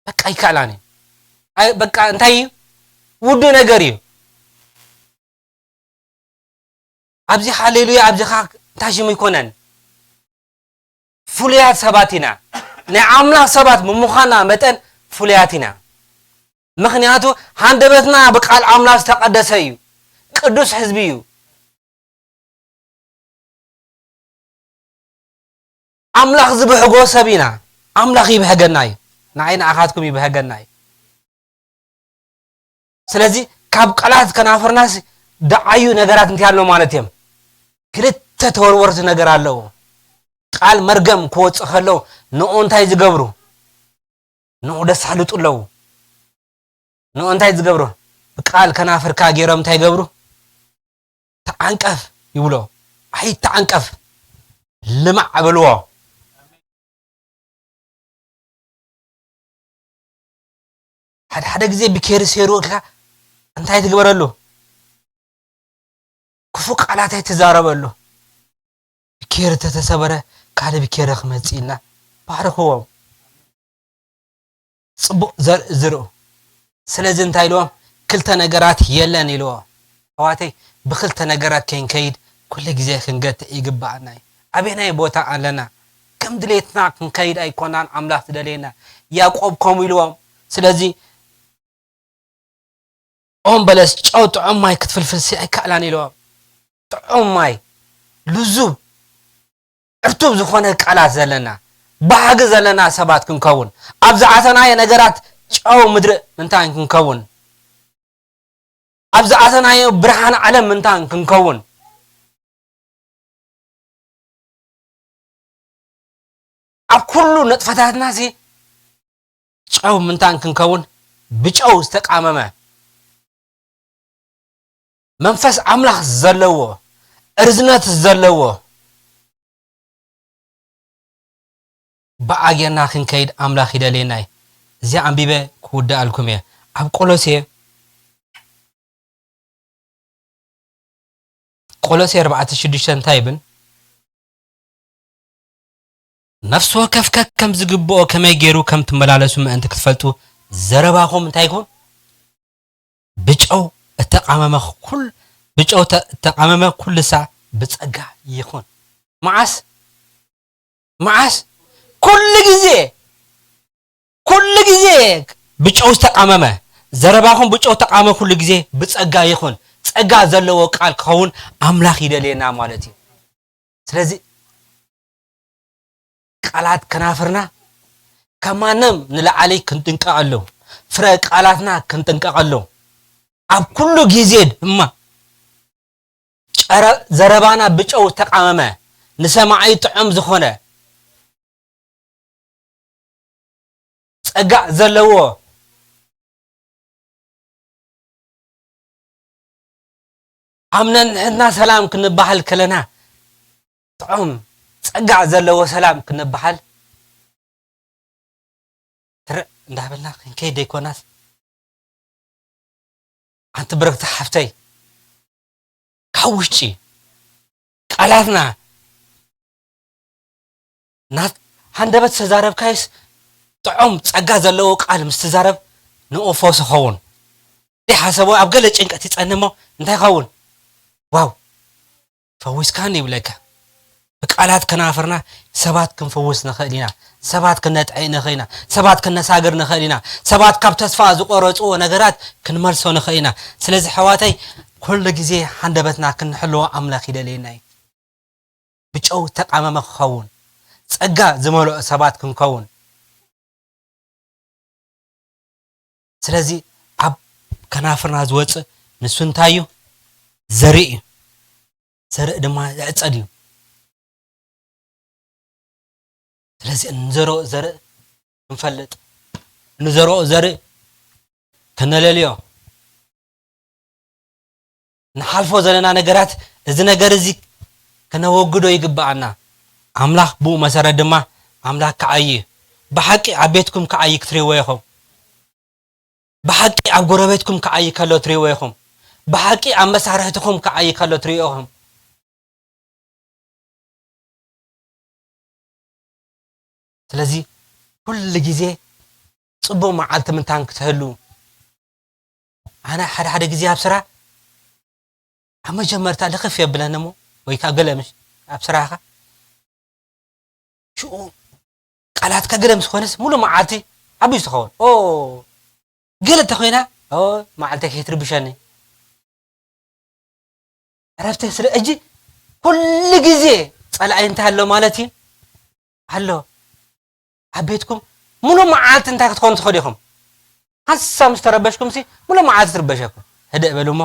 በቃ ኣይከኣላን እዩ። ኣይ፣ በቃ እንታይ እዩ? ውዱእ ነገር እዩ። ኣብዚ ሃሌሉያ፣ ኣብዚ ኻ እንታይ ሽሙ ኣይኮነን። ፍሉያት ሰባት ኢና። ናይ ኣምላኽ ሰባት ብምዃንና መጠን ፍሉያት ኢና። ምኽንያቱ ሃንደበትና ብቃል ኣምላኽ ዝተቐደሰ እዩ። ቅዱስ ህዝቢ እዩ። ኣምላኽ ዝብህጎ ሰብ ኢና። ኣምላኽ ይብህገና እዩ። ንዓይ ንኣኻትኩም ይብህገና እዩ። ስለዚ ካብ ቃላት ከናፍርናስ ደዓዩ ነገራት እንታይ ኣሎ ማለት እዮም። ክልተ ተወርወርቲ ነገር ኣለዎ። ቃል መርገም ክወጽእ ከሎ ንኡ እንታይ ዝገብሩ? ንኡ ደሳልጡ ኣለዉ። ንኡ እንታይ ዝገብሩ? ብቃል ከናፍርካ ገይሮም እንታይ ይገብሩ? ተዓንቀፍ ይብሎ። ኣይተዓንቀፍ፣ ልማዕ በልዎ። ሓደ ሓደ ግዜ ብኬሪ ሰይሩ ኢልካ እንታይ ትግበረሉ? ክፉእ ቃላት ኣይትዛረበሉ። ብኬሪ ተተሰበረ ካልእ ብኬሪ ክመጽእ ኢልና ባርኽዎም። ጽቡቕ ዘርኢ ዝርኡ። ስለዚ እንታይ ኢልዎም? ክልተ ነገራት የለን ኢልዎ። ኣሕዋተይ፣ ብክልተ ነገራት ከይንከይድ ኩሉ ግዜ ክንገትእ ይግብኣና እዩ። ኣበየናይ ቦታ ኣለና? ከም ድሌትና ክንከይድ ኣይኮናን ኣምላኽ ዝደልየና። ያዕቆብ ከምኡ ኢልዎም። ስለዚ ኦም በለስ ጨው ጥዑም ማይ ክትፍልፍልሲ ኣይከኣላን ኢልዎም። ጥዑም ማይ፣ ልዙብ፣ ዕርቱብ ዝኾነ ቃላት ዘለና፣ ባህጊ ዘለና ሰባት ክንከውን፣ ኣብ ዝኣተናዮ ነገራት ጨው ምድሪ ምንታን ክንከውን፣ ኣብ ዝኣተናዮ ብርሃን ዓለም ምንታን ክንከውን፣ ኣብ ኩሉ ንጥፈታትናሲ ጨው ምንታን ክንከውን፣ ብጨው ዝተቃመመ መንፈስ ኣምላኽ ዘለዎ፣ እርዝነት ዘለዎ፣ ብኣ ጌርና ክንከይድ ኣምላኽ ይደልየና እዩ። እዚኣ ኣንቢበ ክውድኣልኩም እየ። ኣብ ቆሎሴ፣ ቆሎሴ ኣርባዕተ ሽዱሽተ እንታይ ይብል? ነፍሲ ወከፍ ከከም ዝግብኦ ከመይ ገይሩ ከም ትመላለሱ ምእንቲ ክትፈልጡ፣ ዘረባኹም እንታይ ይኹን? ብጨው እተቃመመ ኩል-፣ ብጨው ተ-፣ እተቃመመ ኩልሳ ብጸጋ ይኹን። መዓስ? መዓስ? ኩሉ ግዜ፣ ኩሉ ግዜ ብጨው ዝተቃመመ፣ ዘረባኹም ብጨው ተቃመመ፣ ኩሉ ግዜ ብጸጋ ይኹን። ጸጋ ዘለዎ ቃል ክኸውን ኣምላኽ ይደልየና ማለት እዩ። ስለዚ ቃላት ከናፍርና ከማንም ንላዕሊ ክንጥንቀቐሉ፣ ፍረ ቃላትና ክንጥንቀቐሉ፣ ኣብ ኩሉ ግዜ ድማ ጨረ-፣ ዘረባና ብጨው ዝተቃመመ፣ ንሰማዒ ጥዑም ዝኾነ፣ ጸጋ ዘለዎ፣ ኣብ ነንሕድና ሰላም ክንበሃል ከለና፣ ጥዑም ጸጋ ዘለዎ ሰላም ክንበሃል ትርእ እንዳበልና ክንከይድ ዘይኮናስ፣ ኣንቲ ብርኽቲ ሓፍተይ፣ ካብ ውሽጢ ቃላትና ናት ሃንደበት ዝተዛረብካዮስ ጥዑም ጸጋ ዘለዎ ቃል ምስ ትዛረብ ንኡ ፈውሲ ኸውን። ዘይሓሰቦ ኣብ ገለ ጭንቀት ይጸንሞ እንታይ ኸውን? ዋው! ፈዊስካኒ ይብለካ። ብቃላት ከናፍርና ሰባት ክንፍውስ ንኽእል ኢና። ሰባት ክነጥዕይ ንኽእል ኢና። ሰባት ክነሳግር ንኽእል ኢና። ሰባት ካብ ተስፋ ዝቆረጽዎ ነገራት ክንመልሶ ንኽእል ኢና። ስለዚ ኣሕዋተይ፣ ኩሉ ግዜ ሃንደበትና ክንሕልዎ ኣምላኽ ይደልየና እዩ። ብጨው ዝተቃመመ ክኸውን፣ ጸጋ ዝመልኦ ሰባት ክንከውን። ስለዚ ኣብ ከናፍርና ዝወጽእ ንሱ እንታይ እዩ? ዘርኢ እዩ። ዘርኢ ድማ ይዕጸድ እዩ። ስለዚ እንዘርኦ ዘርኢ ክንፈልጥ፣ እንዘርኦ ዘርኢ ከነለልዮ፣ ንሓልፎ ዘለና ነገራት፣ እዚ ነገር እዚ ከነወግዶ ይግብኣና። ኣምላኽ ብኡ መሰረት ድማ ኣምላኽ ክዓዪ፣ ብሓቂ ኣብ ቤትኩም ክዓዪ ክትርእይዎ ኢኹም። ብሓቂ ኣብ ጎረቤትኩም ክዓዪ ከሎ ትርእይዎ ኢኹም። ብሓቂ ኣብ መሳርሕትኹም ክዓዪ ከሎ ትርእይዎ ኢኹም። ስለዚ ኩሉ ግዜ ጽቡቕ መዓልቲ ምንታን ክትህሉ። ኣነ ሓደ ሓደ ግዜ ኣብ ስራሕ ኣብ መጀመርታ ልኽፍ የብለኒ እሞ፣ ወይ ከዓ ገለ ምሽ ኣብ ስራሕኻ ሽኡ ቃላትካ ገለ ምስ ኮነስ ሙሉእ መዓልቲ ዓብዩ ትኸውን። ኦ፣ ገለ እንተኾይና፣ ኦ፣ መዓልቲ ከይትርብሸኒ። ዕረፍቲ ስለ እጂ ኩሉ ግዜ ጸላኢ እንታይ ኣሎ ማለት እዩ? ኣሎ። ኣብ ቤትኩም ሙሉእ መዓልቲ እንታይ ክትኾኑ ትኽእሉ ኢኹም? ሓንሳብ ምስ ተረበሽኩምሲ ሙሉእ መዓልቲ ትርበሸኩም። ህድእ በሉ እሞ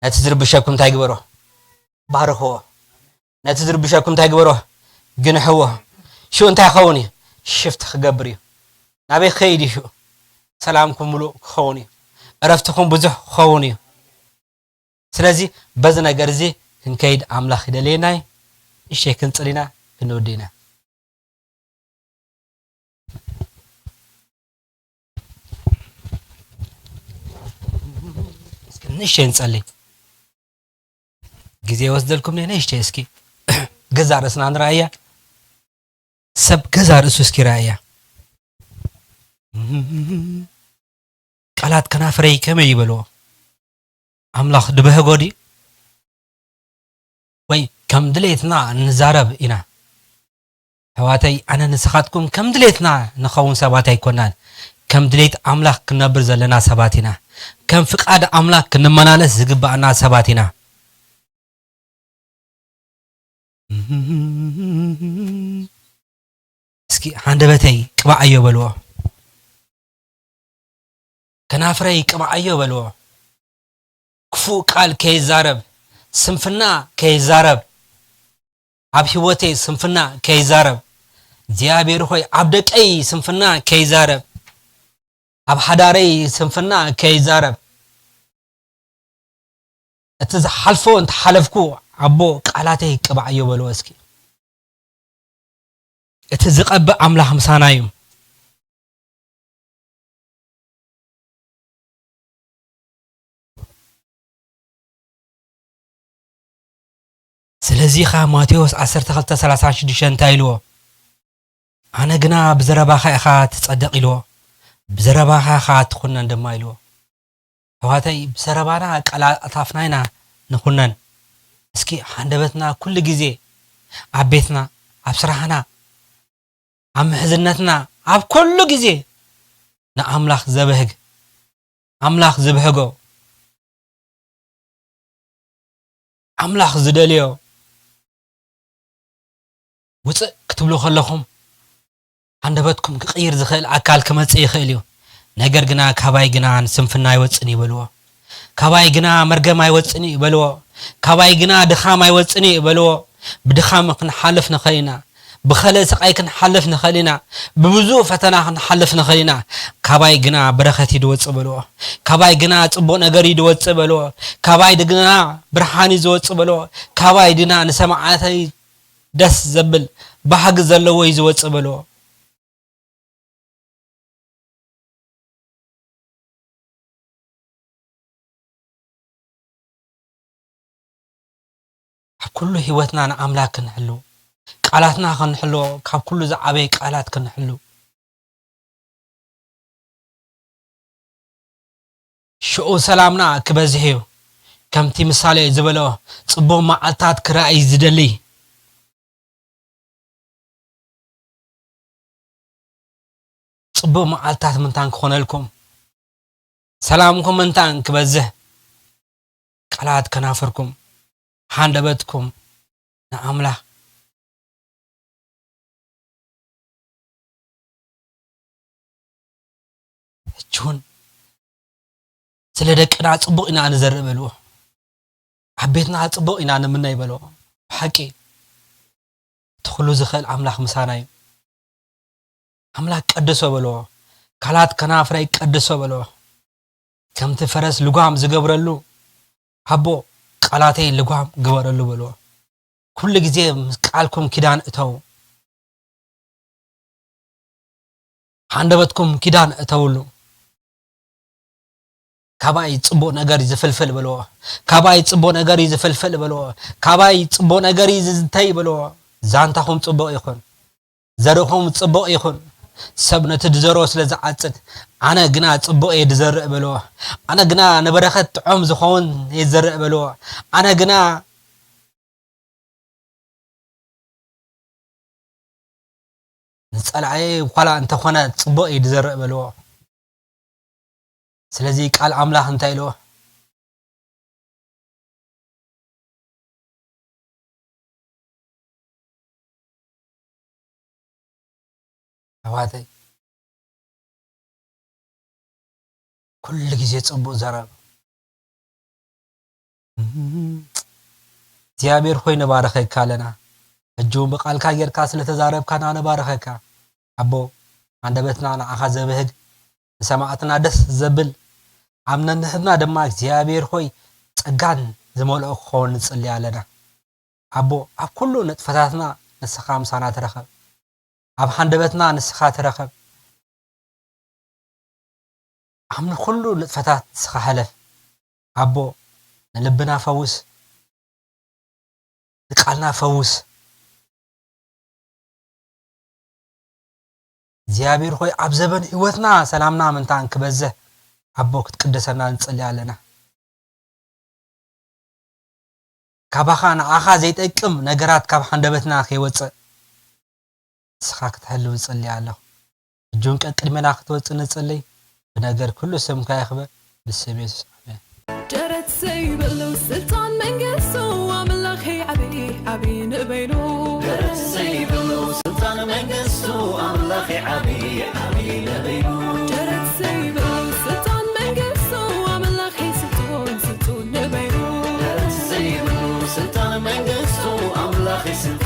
ነቲ ዝርብሸኩም እንታይ ግበሮ? ባርኽዎ። ነቲ ዝርብሸኩም እንታይ ግበሮ? ግንሕዎ። ሽኡ እንታይ ክኸውን እዩ? ሽፍት ክገብር እዩ። ናበይ ክኸይድ እዩ ሽኡ? ሰላምኩም ሙሉእ ክኸውን እዩ። ዕረፍትኹም ብዙሕ ክኸውን እዩ። ስለዚ በዚ ነገር እዚ ክንከይድ ኣምላኽ ይደልየና እዩ። ንእሽተይ ክንጽል ኢና፣ ክንውዲ ኢና። እስኪ ንእሽተይ ንጸሊ። ግዜ ይወስደልኩም ነይ ንእሽተይ እስኪ። ገዛ ርእስና ንረኣያ። ሰብ ገዛ ርእሱ እስኪ ረኣያ። ቃላት ከናፍረይ ከመይ ይበልዎ? ኣምላኽ ድበህጎ ድዩ? ወይ ከም ድሌትና ንዛረብ ኢና? ኣሕዋተይ፣ ኣነ ንስኻትኩም ከም ድሌትና ንኸውን ሰባት ኣይኮናን። ከም ድሌት ኣምላኽ ክንነብር ዘለና ሰባት ኢና። ከም ፍቃድ ኣምላኽ ክንመላለስ ዝግብኣና ሰባት ኢና። እስኪ ሃንደበተይ ቅብኣዮ በልዎ። ከናፍረይ ቅብኣዮ በልዎ። ክፉእ ቃል ከይዛረብ፣ ስንፍና ከይዛረብ፣ ኣብ ህይወተይ ስንፍና ከይዛረብ፣ እግዚኣብሔር ሆይ ኣብ ደቀይ ስንፍና ከይዛረብ፣ ኣብ ሓዳረይ ስንፍና ከይዛረብ፣ እቲ ዝሓልፎ እንተሓለፍኩ ኣቦ ቃላተይ ቅብኣዮ በልዎ እስኪ። እቲ ዝቐብእ ኣምላኽ ምሳና እዩ። ስለዚ ኸኣ ማቴዎስ ዓሰርተ ክልተ ሰላሳ ሽዱሽተ እንታይ ኢልዎ? ኣነ ግና ብዘረባኻ ኢኻ ትጸድቕ ኢልዎ። ብዘረባኻ ኢኻ ትኹነን ድማ ኢልዎ። ኣሕዋተይ፣ ብዘረባና ቃል ኣእላፍና ኢና ንኹነን። እስኪ ሃንደበትና ኩሉ ግዜ ኣብ ቤትና፣ ኣብ ስራሕና፣ ኣብ ምሕዝነትና ኣብ ኩሉ ግዜ ንኣምላኽ ዘብህግ፣ ኣምላኽ ዝብህጎ፣ ኣምላኽ ዝደልዮ ውፅእ ክትብሉ ከለኹም፣ ሃንደበትኩም ክቕይር ዝኽእል ኣካል ክመጽእ ይኽእል እዩ። ነገር ግና ካባይ ግና ንስንፍና ኣይወጽእን እዩ በልዎ። ካባይ ግና መርገም ኣይወጽእን እዩ በልዎ። ካባይ ግና ድኻም ኣይወጽእን እዩ በልዎ። ብድኻም ክንሓልፍ ንኽእል ኢና። ብኸለ ስቓይ ክንሓልፍ ንኽእል ኢና። ብብዙ ፈተና ክንሓልፍ ንኽእል ኢና። ካባይ ግና በረኸት እዩ ድወጽእ በልዎ። ካባይ ግና ጽቡቕ ነገር እዩ ድወጽእ በልዎ። ካባይ ግና ብርሃን እዩ ዝወጽእ በልዎ። ካባይ ግና ንሰማዕተይ ደስ ዘብል ባህጊ ዘለዎ እዩ ዝወጽእ በልዎ። ኣብ ኩሉ ህይወትና ንኣምላክ ክንሕሉ፣ ቃላትና ክንሕሎ፣ ካብ ኩሉ ዝዓበየ ቃላት ክንሕሉ። ሽዑ ሰላምና ክበዝሕ እዩ። ከምቲ ምሳሌ ዝበሎ፣ ጽቡቕ መዓልታት ክረኣይ ዝደሊ፣ ጽቡቕ መዓልታት ምንታን ክኾነልኩም፣ ሰላምኩም ምንታን ክበዝሕ፣ ቃላት ከናፍርኩም፣ ሃንደበትኩም ንኣምላኽ ሕጂ እውን ስለ ደቅና ጽቡቕ ኢና ንዘርእ በልዎ። ኣብ ቤትና ጽቡቕ ኢና ንምነ ይበልዎ። ብሓቂ እቲ ኩሉ ዝኽእል ኣምላኽ ምሳና እዩ። ኣምላኽ ቀድሶ በልዎ። ካልኣት ከናፍረይ ቀድሶ በልዎ። ከምቲ ፈረስ ልጓም ዝገብረሉ ኣቦ ቃላተይ ልጓም ግበረሉ በልዎ። ኩሉ ግዜ ምስ ቃልኩም ኪዳን እተው። ሃንደበትኩም ኪዳን እተውሉ። ካባይ ጽቡቕ ነገር እዩ ዝፍልፍል በልዎ። ካባይ ጽቡቕ ነገር እዩ ዝፍልፍል በልዎ። ካባይ ጽቡቕ ነገር እዩ ዝዝንተይ በልዎ። ዛንታኹም ጽቡቕ ይኹን። ዘርእኹም ጽቡቕ ይኹን። ሰብ ነቲ ድዘርኦ ስለ ዝዓጽድ፣ ኣነ ግና ጽቡቕ እየ ድዘርእ በልዎ። ኣነ ግና ንበረኸት ጥዑም ዝኸውን እየ ዝዘርእ በልዎ። ኣነ ግና ንጸላእየ ዋላ እንተኾነ ጽቡቕ እዩ ድዘርእ በልዎ። ስለዚ ቃል ኣምላኽ እንታይ ኢልዎ? ኣሕዋተይ፣ ኩሉ ግዜ ጽቡቕ ዘረብ። እግዚኣብሔር ሆይ፣ ንባርኸካ ኣለና። ሕጂ እውን ብቃልካ ጌርካ ስለ ተዛረብካና ንባርኸካ። ኣቦ፣ ኣንደበትና ንዓኻ ዘብህግ፣ ንሰማዕትና ደስ ዘብል፣ ኣብ ነንሕድና ድማ እግዚኣብሔር ሆይ፣ ጸጋን ዝመልኦ ክኸውን ንጽሊ ኣለና። ኣቦ፣ ኣብ ኩሉ ንጥፈታትና ንስኻ ምሳና ተረኸብ። ኣብ ሃንደበትና ንስኻ ተረኸብ። ኣብ ንኹሉ ንጥፈታት ንስኻ ሕለፍ። ኣቦ፣ ንልብና ፈውስ፣ ንቃልና ፈውስ። እግዚኣብሔር ሆይ፣ ኣብ ዘበን ህይወትና ሰላምና ምንታን ክበዝሕ፣ ኣቦ፣ ክትቅደሰና ንጽሊ ኣለና። ካባኻ ንዓኻ ዘይጠቅም ነገራት ካብ ሃንደበትና ከይወጽእ ንስኻ ክትሕሉ እጽሊ ኣለኹ። ሕጂ እውን ቀቅድሜና ክትወጽእ ንጽሊ። ብነገር ኩሉ ስምካ ይኽበር። ብስም የሱስ፣ ኣሜን። ደረት ዘይብሉ ስልጣን መንግስቱ ኣምላኸይ ዓብዪ ዓብዪ ንበይኑ። ደረት ዘይብሉ ስልጣን መንግስቱ ኣምላኸይ ዓብዪ ዓብዪ ንበይኑ። ደረት ዘይብሉ ስልጣን መንግስቱ ኣምላኸይ ስልጡን ስልጡን ንበይኑ። ደረት ዘይብሉ ስልጣን መንግስቱ ኣምላኸይ ስልጣን